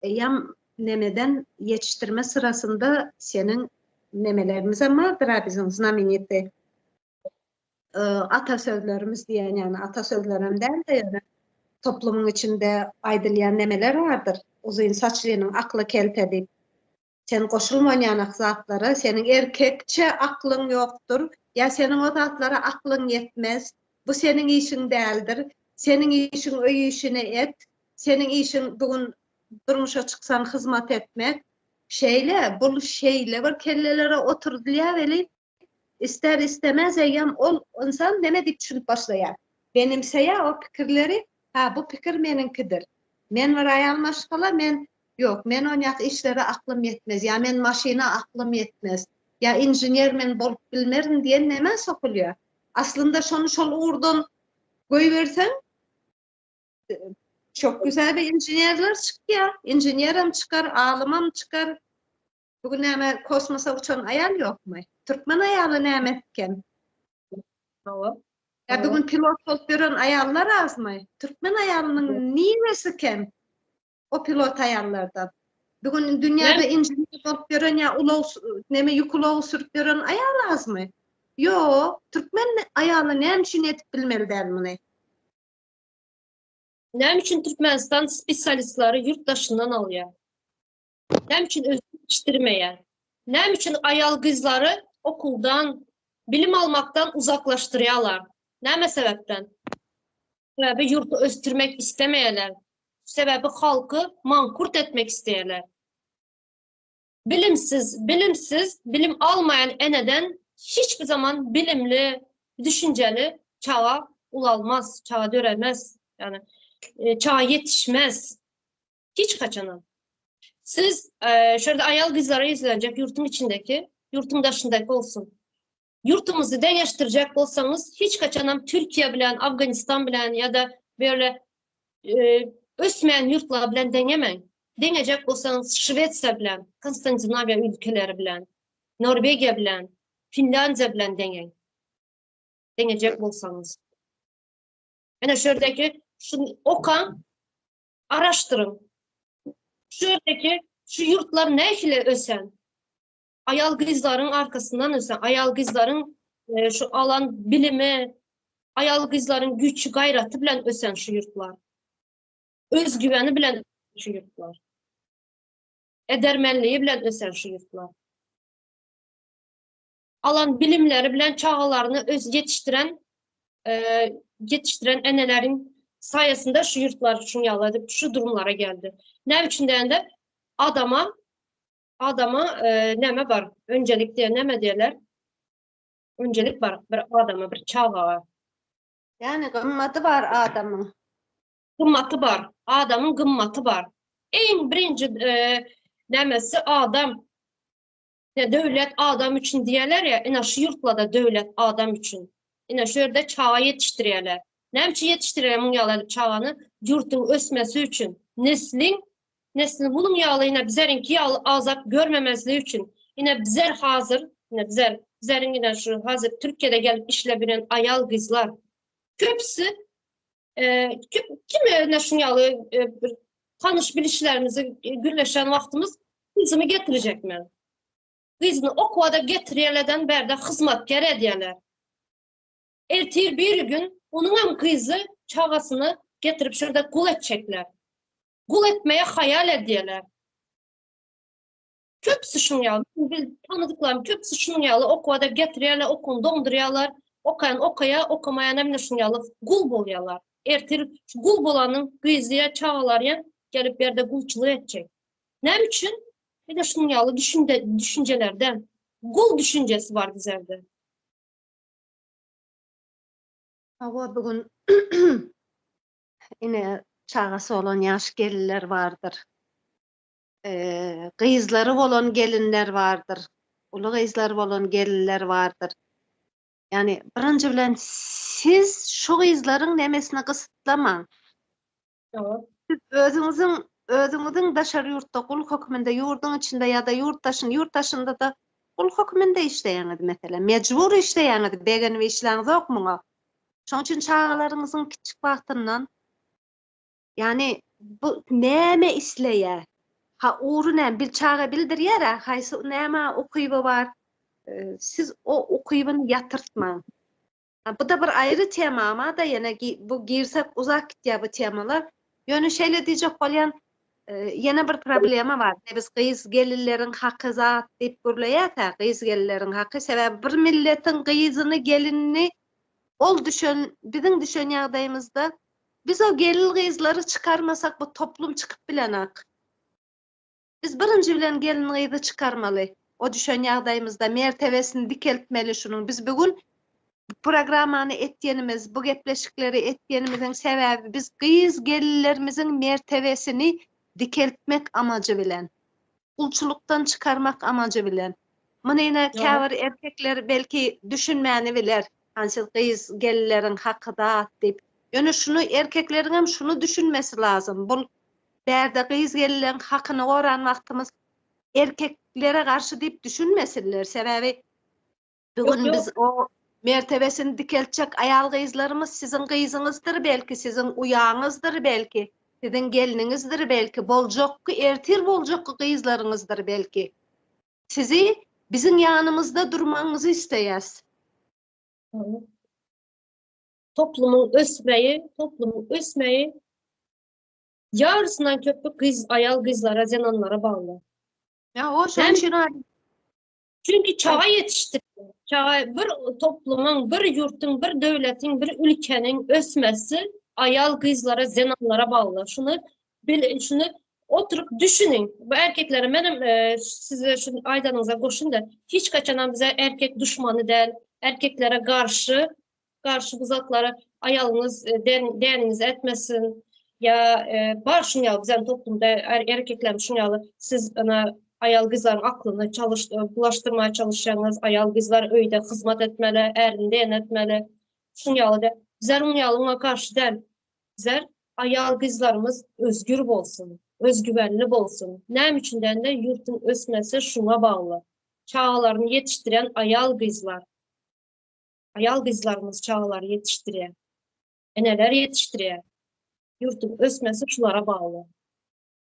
Speaker 2: Eýýäm nemeden ýetişdirme syrasynda seniň nemelerimiz hem bardyr-a biziň znamenitý ata sözlerimiz diýen ýagny ata sözlerem däl-de ýöne toplumyň içinde aýdylýan nemeler bardyr. Uzyn saçlynyň akly kelte diýip. Sen goşulman ýanak zatlara seniň erkekçe aklyň ýokdur, ýa seniň o zatlara aklyň ýetmez, bu seniň işiň däldir, seniň işiň öý işini et, seniň işiň bu gün durmuşa çyksaň hyzmat etmek. Şeýle, bul şeýle bir kellelere oturdylýar welin, Ister istemez eýýäm ol ynsan neme diýip düşünip başlaýar. Benimseýär o pikirleri, hä bu pikir meniňkidir. Men bir aýal maşgala, men ýok, men onýak işlere aklym ýetmez, ýa men maşyna aklym ýetmez, ýa inžener men bolup bilmerin diýen nämä sokulýar. Aslynda şony şol ugurdan goýberseň, çok güzel bir inženerler çykýar. Inženerem çykar, alymam çykar. Bu gün näme kosmosa uçan aýal ýokmy? Türkmen aýaly näme kem?
Speaker 1: Hawa.
Speaker 2: Ýa bu gün pilot bolup ýören aýallar azmy? Türkmen aýalynyň niresi kem? O pilot aýallardan. Bu gün dünýäde inžener bolup ýören ýa ulag näme ýük ulagy sürüp ýören aýal azmy? Ýok, türkmen aýaly näme üçin edip bilmeli däl muny?
Speaker 1: Näme üçin Türkmenistan spesialistlary ýurt daşyndan alýar? Näme üçin özüni ýetişdirmeýär? Näme üçin aýal-gyzlary okuwdan, bilim almakdan uzaklaşdyrýarlar? Näme sebäpden? Sebäbi ýurty ösdürmek islemeýärler. Sebäbi halky mankurt etmek isleýärler. Bilimsiz, bilimsiz, bilim almaýan eneden hiç bir zaman bilimli, düşünjeli çaga ulalmaz, çaga döremez. Ýagny çaga ýetişmez. Hiç haçanam. Siz şu ýerde aýal-gyzlara ýüzlenjek ýurtuň içindeki, ýurtuň daşyndaky bolsun. Ýurtumyzy deňeşdirjek bolsaňyz, hiç haçanam Türkiýe bilen, Afganistan bilen ýa-da böyle. Ösmeýän ýurtlar bilen deňemäň. Deňejek bolsaňyz Şwesiýa bilen, Konstantinawiýa ülkeleri bilen, Norwegiýa bilen, Finlýandiýa bilen deňeň. Deňejek bolsaňyz. Ene şu ýerdeki şu okaň, araşdyryň. Şu ýerdeki şu ýurtlar nähili ösen? Aýal gyzlaryň arkasyndan ösen, aýal gyzlaryň e, şu alan bilimi, aýal gyzlaryň güýçi, gaýraty bilen ösen şu ýurtlar. Özgüveni bilen şu ýurtlar. Edermenliği bilen ösen şu ýurtlar. Alan bilimleri bilen çagalaryny öz ýetişdiren e, ýetişdiren eneleriň saýasynda şu ýurtlar şuň ýaly edip şu durumlara geldi. Näme üçin diýende adama adama e, näme bar? Öncelik diýe näme diýerler? Öncelik bar bir adama, bir çagaga.
Speaker 2: Ýani gymmaty bar adamyň.
Speaker 1: Gymmaty bar. Adamyň gymmaty bar. Iň birinji e, nämesi adam. Ya döwlet adam üçin diýerler ya, ine şu ýurtlarda döwlet adam üçin. Ine şu ýerde çaga ýetişdirýärler. Näme üçin ýetişdirýärler muň ýaly edip çagany? Ýurtuň ösmesi üçin. Nesliň neslini munuň ýaly ine bizeriňki ýaly azap görmemezligi üçin. Ine bizer hazir, ine bizer, bizeriň ine şu hazir Türkiýede gelip işläp ýören aýal gyzlar. Köpüsi e, kim, kim ine şuň ýaly e, bir tanyş bilişlerimizi e, gürleşen wagtymyz gyzymy getirjek men. Gyzyny okuwa-da getirýärlerden bärde hyzmatker edýärler. Ertir bir gün onuň hem gyzy çagasyny getirip şurada gul etjekler. Gul etmeye hayal edýärler. Köpüsi şuň ýaly, bil tanydyklarym köpüsi şuň ýaly okuwa-da getirýärler, okuwyny doňdurýarlar. Okaýan okaýar, okamaýan hem şuň ýaly gul bolýarlar. Ertir gul bolanyň gyzy ýa çagalary hem gelip bu ýerde gulçulyk etjek. Näme üçin? Bir de şuň ýaly düşünde, düşünjelerden. Gul düşünjesi bar bizlerde.
Speaker 2: Hawa, bu gün ine çagasy bolan ýaş gelinler bardyr. Gyzlary bolan gelinler bardyr. Uly gyzlary bolan gelinler bardyr. Ýagny birinji bilen siz şu gyzlaryň nemesini gysytlamaň. Siz özüňiziň özüňiziň daşary ýurtda gul hökmünde ýurduň içinde ýa-da ýurt daşyn ýurt daşynda-da gul hökmünde işleýäňiz meselem. Mejbur işleýäňiz, begenip işläňzok muňa. Şonuň üçin çagalaryňyzyň kiçjik wagtyndan ýagny bu näme isleýär? Ha ugry näme? Bil çaga bildirýär-ä, haýsy nämä ukyby bar. Siz o ukybyny ýatyrtmaň. Bu-da bir aýry tema ama-da ýene bu girsek uzak gitýär bu temalar. Ýöne şeýle diýjek bolýan, ýene bir problema bar. Ine biz gyz gelinleriň haky zat diýip gürleýäs-ä, gyz gelinleriň haky. Sebäbi bir milletiň gyzyny, gelinini ol düşen, biziň düşen ýagdaýymyzda biz o gelin gyzlary çykarmasak bu toplum çykyp bilenak. Biz birinji bilen gelin-gyzy çykarmaly. O düşen ýagdaýymyzda mertebesini dikeltmeli şunuň. Biz bu gün bu programmany etýenimiz, bu gepleşikleri etýenimiziň sebäbi biz gyz-gelinlerimiziň mertebesini dikeltmek amajy bilen. Gulçulykdan çykarmak amajy bilen. Muny ine käbir erkekler belki düşünmäni biler. Hany siz gyz-gelinleriň haky zat diýip. Ýöne şuny erkekleriňem şuny düşünmesi lazym. Bul Bärde gyz-gelinleň hakyny goran wagtymyz erkeklere garşy diýip düşünmesinler. Sebäbi bu gün biz o mertebesini dikeltjek aýal-gyzlarymyz siziň gyzyňyzdyr belki, siziň uýaňyzdyr belki, siziň gelniňizdir belki, boljakky, ertir boljakky gyzlaryňyzdyr belki. Sizi biziň ýanymyzda durmagyňyzy isleýäs.
Speaker 1: Toplumyň ösmegi, toplumyň ösmegi Ýarysyndan köpi gyz, aýal gyzlara, zenanlara bagly.
Speaker 2: Ýa o şonuň üçin aýdym.
Speaker 1: Çünki çaga ýetişdirýär. Çaga bir toplumyň, bir ýurtuň, bir döwletiň, bir ülkeniň ösmesi aýal gyzlara, zenanlara bagly. Şuny bil, şuny oturyp düşüniň. Bu erkeklere menem e, size şu aýdanyňyza goşun-da, hiç haçanam bize erkek duşmany däl, erkeklere garşy garşy bu zatlara aýalyňyz e, den, däniňizi etmesin ýa e, bar şuň ýaly bizem toplumda er, erkekler şuň ýaly siz ana aýal gyzlaryň aklyny çalyş e, bulaşdyrmaya çalışýaňyz, aýal gyzlar öýde hyzmat etmeli, ärini den etmeli. Şuň ýaly de. Bizler oň ýaly oňa garşy däl. Bizler. Aýal-gyzlarymyz özgür bolsun, özgüwenli bolsun. Näme üçin dände ýurtuň ösmesi şuňa bagly. Çagalaryny ýetişdirýän aýal-gyzlar. Aýal-gyzlarymyz çagalary ýetişdirýär. Eneler ýetişdirýär. Ýurtuň ösmesi şulara bagly.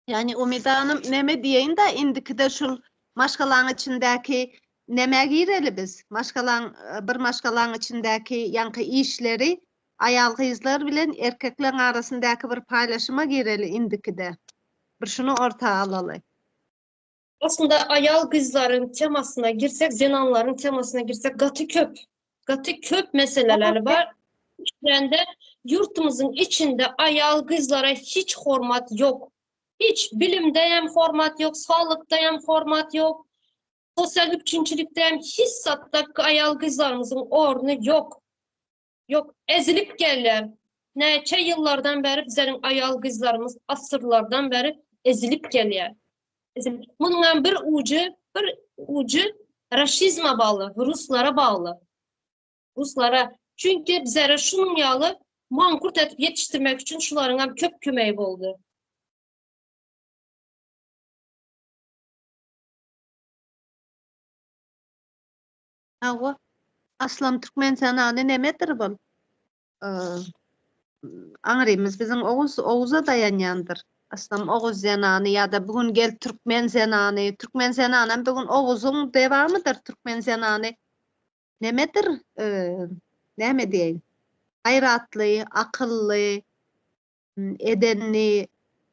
Speaker 2: Ýagny Umyda hanym neme diýeýin-dä indikide şul maşgalaň içindäki nämä gireli biz? Maşgalaň bir maşgalaň içindäki ýaňky işleri aýal-gyzlar bilen erkekleň arasyndaky bir paýlaşyma gireli indikide. Bir şuny orta alaly.
Speaker 1: Aslynda aýal-gyzlaryň temasyna girsek, zenanlaryň temasyna girsek gaty köp, gaty köp meseleler bar. Içinde ýurtumyzyň içinde aýal-gyzlara hiç hormat ýok. Hiç bilimde hem hormat ýok, saglykda hem hormat ýok, sosial üpjünçilikde hem hiç zatda aýal-gyzlarymyzyň orny ýok. Ýok, ezilip gelýär. Näçe ýyllardan bäri bizleriň aýal-gyzlarymyz asyrlardan bäri ezilip gelýär. Munuň hem bir ujy, bir ujy raşizme bagly, ruslara bagly. Ruslara. Çünki bizlere şunuň ýaly mankurt edip ýetişdirmek üçin şularyň hem köp kömegi boldy.
Speaker 2: Hawa. Aslam türkmen zenany nemedir bul? Aňrymyz biziň oguz oguza daýanýandyr. Aslam oguz zenany ýa-da bu gün gel türkmen zenany. Türkmen zenanam bu gün oguzyň dewamydyr türkmen zenany. Nemedir? Näme diýeýin? Gaýratly, akylly, edenli,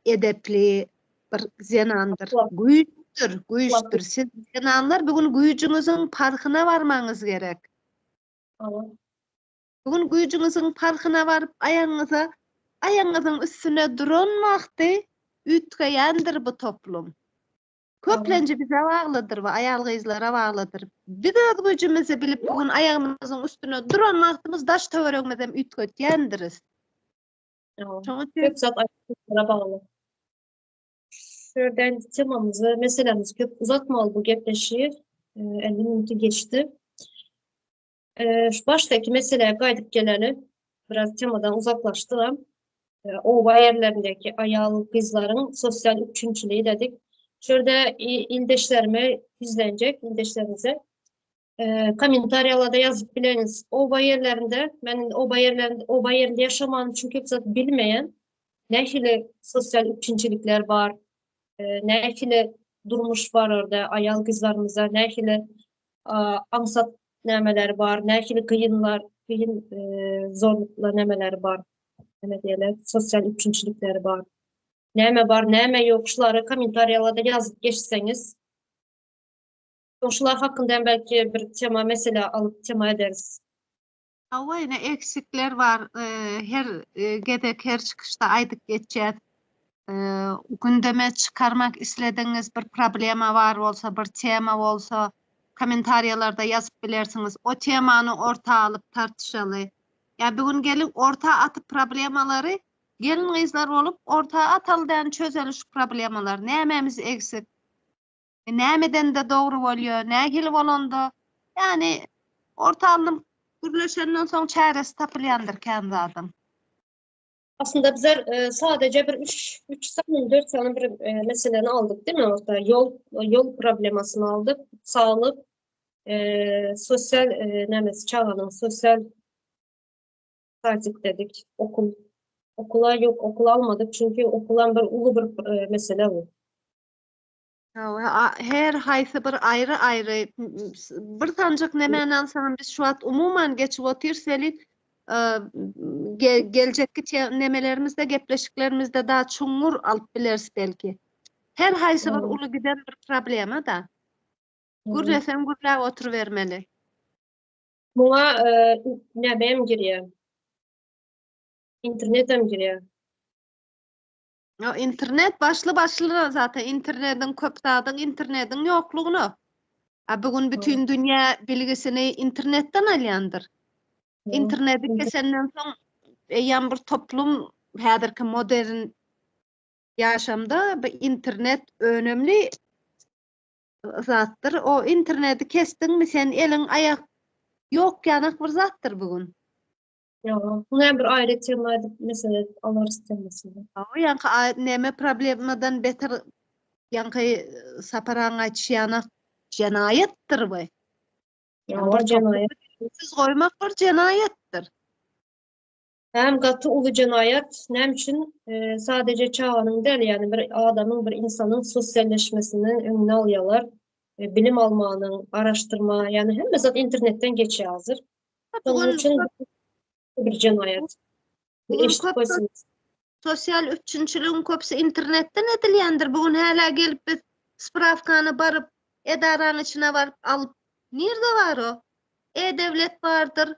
Speaker 2: edepli bir zenandyr. Güýçdür, güýçdür. Siz zenanlar bu gün güýjüňiziň parhyna barmagyňyz gerek. Bu gün güýjüňiziň parhyna baryp aýagyňyza, aýagyňyzyň üstüne duran wagty üýtgeýändir bu toplum. Köplenji bize baglydyr we aýal-gyzlara baglydyr. Biz öz güýjümizi bilip bu gün aýagymyzyň üstüne duran wagtymyz daş-töweregimizem üýtgetýändiris.
Speaker 1: Şonuň üçin köp zat aýal-gyzlara bagly. Şu ýerden temamyzy, meselämizi köp uzatmaly bu gepleşigi. 50 minuty geçdi. Şu başdaky meselä gaýdyp geleli. Biraz temadan uzaklaşdygam. Oba ýerlerindäki aýal-gyzlaryň sosial üpjünçiligi dedik. Şu ýerde ildeşlerime ýüzlenjek, ildeşlerimize kommentariýalarda ýazyp bileňiz. Oba ýerlerinde, men indi oba ýerlerinde, oba ýerinde ýaşamanym üçin köp zat bilmeýän. Nähili sosial üpjünçilikler bar, nähili durmuş bar orda, aýal-gyzlarymyza nähili aňsat nämeleri bar, nähili kynlar, kyn zorluklar nämeleri bar, näme diýerler, sosial üpjünçilikleri bar. Näme bar, näme ýok, şulary kommentariýalarda ýazyp geçseňiz, şular hakynda hem belki bir tema, mesele alyp tema ederis.
Speaker 2: Hawa, ine eksikler bar. Her gezek, her çykyşda aýdyp geçýäs. Gündeme çykarmak isledigiňiz bir problema bar bolsa, bir tema bolsa, kommentariýalarda ýazyp bilersiňiz. O temany orta alyp tartyşaly. Ýa bu gün geliň orta atyp problemalary gelin-gyzlar bolup orta ataly däni çözeli şu problemalary. Nämämiz egsik? Näme edende dogry bolýar, nähili bolanda, ýagny orta alnyp gürleşenden soň çäresi tapylýandyr kän zadyň.
Speaker 1: Aslynda bizler e, sadece bir 3 3 sany 4 sany bir e, meseleni aldyk değil mi orta? Yol yol problemasyny aldyk. Sağlık, e, sosyal e, nämesi çaganın sosyal tazik dedik. Okul okula yok okul almadyk çünkü okulan bir ulu bir e, mesele bu.
Speaker 2: Her haýsy bir aýry-aýry bir sanjak nemäni alsaňam biz şu wagt umuman geçip otyrys welin geljekki nemelerimizde gepleşiklerimizde daha çuňňur alyp bileris belki. Her haýsy bir uly giden bir problema-da. Gürleseň gürläp oturybermeli.
Speaker 1: Muňa näme hem girýär? Internet hem girýär.
Speaker 2: Ýo internet başly başlyna zaten internediň köp zadyň internediň ýoklugyna. A bu gün bütün dünýä bilgisini internetden alýandyr. Interneti kesenden soň eýýäm bir toplum häzirki modern ýaşamda bu internet önemli zatdyr. O interneti kesdiňmi sen eliň aýak ýok ýanak bir zatdyr bu gün.
Speaker 1: Ýa, bunu hem bir aýry tema edip mesele edip alarys temasyny.
Speaker 2: Hawa, ýaňky neme problemadan beter ýaňky Sapar agaň aýdyşy ýanak jenaýatdyr bu.
Speaker 1: Ýa, jenaýat.
Speaker 2: Siz goýmak bir jenaýatdyr.
Speaker 1: Hem gaty uly jenaýat. Näme üçin? Sadece çaganyň däl, ýagny bir adamyň, bir ynsanyň sosialleşmesiniň öňüni alýarlar. Bilim almanyň, araşdyrma, ýagny hemme zat internetden geçýär hazir. Şonuň üçin bir jenaýat. Eşidip goýsun.
Speaker 2: Sosial üpjünçiligiň köpüsi internetden edilýändir. Bu gün hälä gelip biz sprawkany baryp, edaranyň içine baryp alyp, nirde bar o? E-döwlet bardyr.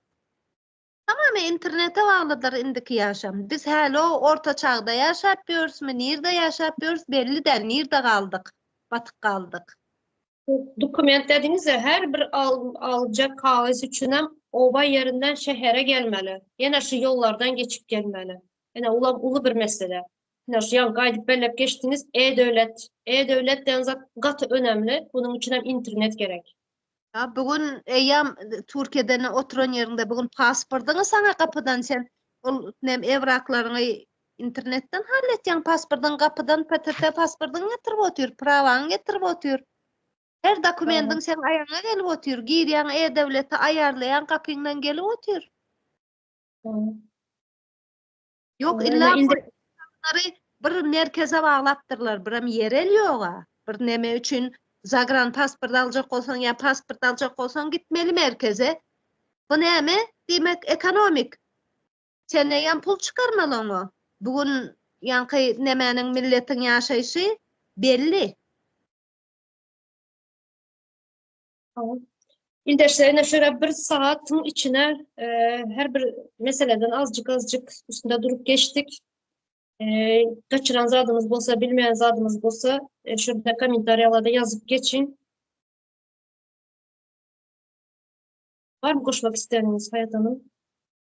Speaker 2: Tamamy internete baglydyr indiki ýaşam. Biz häli o orta çagda ýaşap ýörüsmi, nirde ýaşap ýörüs belli däl, nirde galdyk, batyp galdyk.
Speaker 1: Dokument dediňiz-de her bir aljak kagyz üçinem oba ýerinden şähere gelmeli. Ýene şu ýollardan geçip gelmeli. Ine ulam uly bir mesele. Ine şu ýaňky aýdyp belläp geçdiňiz e-döwlet. E-döwlet diýen zat gaty önemli. Bunuň üçinem internet gerek.
Speaker 2: Ya bu gün eýýäm Türkiýede ne oturan ýeriňde bu gün pasportyňy saňa gapydan sen ol nem ewraklaryňy internetden halletýäň pasportyň gapydan PTT pasportyňy getirip otyr, prawaňy getirip otyr. Her dokumendiň seň aýagyňa gelip otyr. Girýäň e-döwlete aýarlaýaň gapyňdan gelip otyr. Ýok illa bir merkeze baglapdyrlar, birem ýerel ýoga. Bir neme üçin zagran pasport aljak bolsaň ýa pasport aljak bolsaň gitmeli merkeze. Bu näme? Diýmek ekonomik. Sen eýýäm pul çykarmaly oňa. Bu gün ýaňky nemäniň milletiň ýaşaýşy belli.
Speaker 1: Ildeşler ine şöyle bir saatyň içine e, her bir meseleden azjyk azjyk üstünde durup geçdik. E, kaçıran zadymyz bolsa, bilmeýän zadymyz bolsa, e, şurada kommentariýalarda ýazyp geçin. Var mı goşmak isteýäniňiz Haýat Hanım?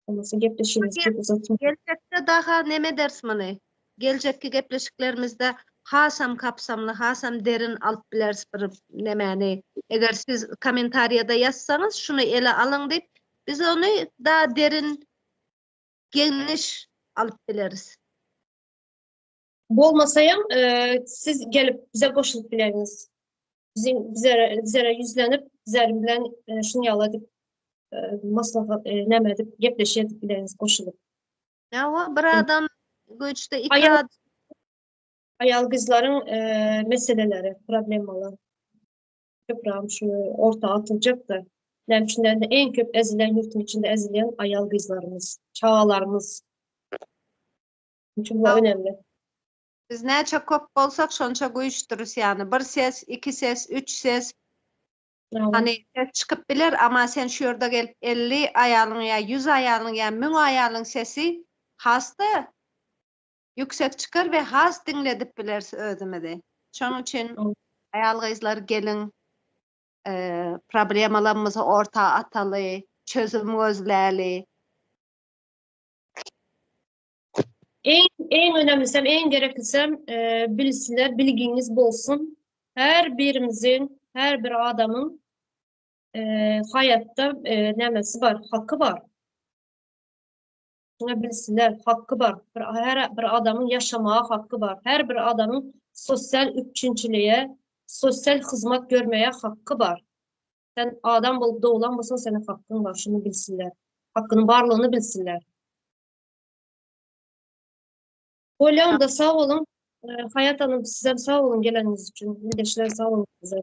Speaker 1: Olmasa gepleşigimizi çok uzatma.
Speaker 2: Geljekde daha neme ederis muny? Geljekki gepleşiklerimizde hasam kapsamly, hasam derin alyp bileris bir nemäni. Eger siz kommentariýada ýazsaňyz, şuny ele alyň diýip, biz ony daha derin, geniş alyp bileris.
Speaker 1: Bolmasaýam, e, siz gelip bize goşulyp bileriniz. Bizim bizlere, bizlere ýüzlenip, bizler bilen e, şuny ýaly edip e, maslahat e, näme edip gepleşik edip bileriniz goşulyp.
Speaker 2: Ýa bir adam güýçde iki
Speaker 1: Aýal-
Speaker 2: adam
Speaker 1: Aýal gyzlaryň e, meseleleri, problemalar. Köpräm şu orta atyljak da. Näme üçin de en köp ezilen ýurtuň içinde ezilen aýal gyzlarymyz, çagalarymyz. Çünki bu önemli.
Speaker 2: Biz näçe köp bolsak şonça güýçdüris ýagny bir ses, iki ses, üç ses Hany ses çykyp biler ama sen şu ýerde gelip 50 aýalyň ýa 100 aýalyň ýa 1000 aýalyň sesi has-da ýüksek çykar we has diňledip bileris özümizi. Şonuň üçin aýal-gyzlar geliň problemalarymyzy orta ataly, çözüm gözläli.
Speaker 1: Eň eň önemlisem, eň gereklisem e, bilsinler, bilgiňiz bolsun. Her birimiziň, her bir adamyň e, haýatda e, nämesi bar, haky bar. Şuna bilsinler, haky bar. Bir, her bir adamyň ýaşamaga haky bar. Her bir adamyň sosial üpjünçiliğe, sosial hyzmat görmeye haky bar. Sen adam bolup doglan bolsaň, seniň hakyň bar, şuny bilsinler. Hakynyň barlygyny bilsinler. Bolýa onda sag boluň. Haýat Hanım sizem sag boluň geleniňiz üçin. Ildeşler sag boluň size.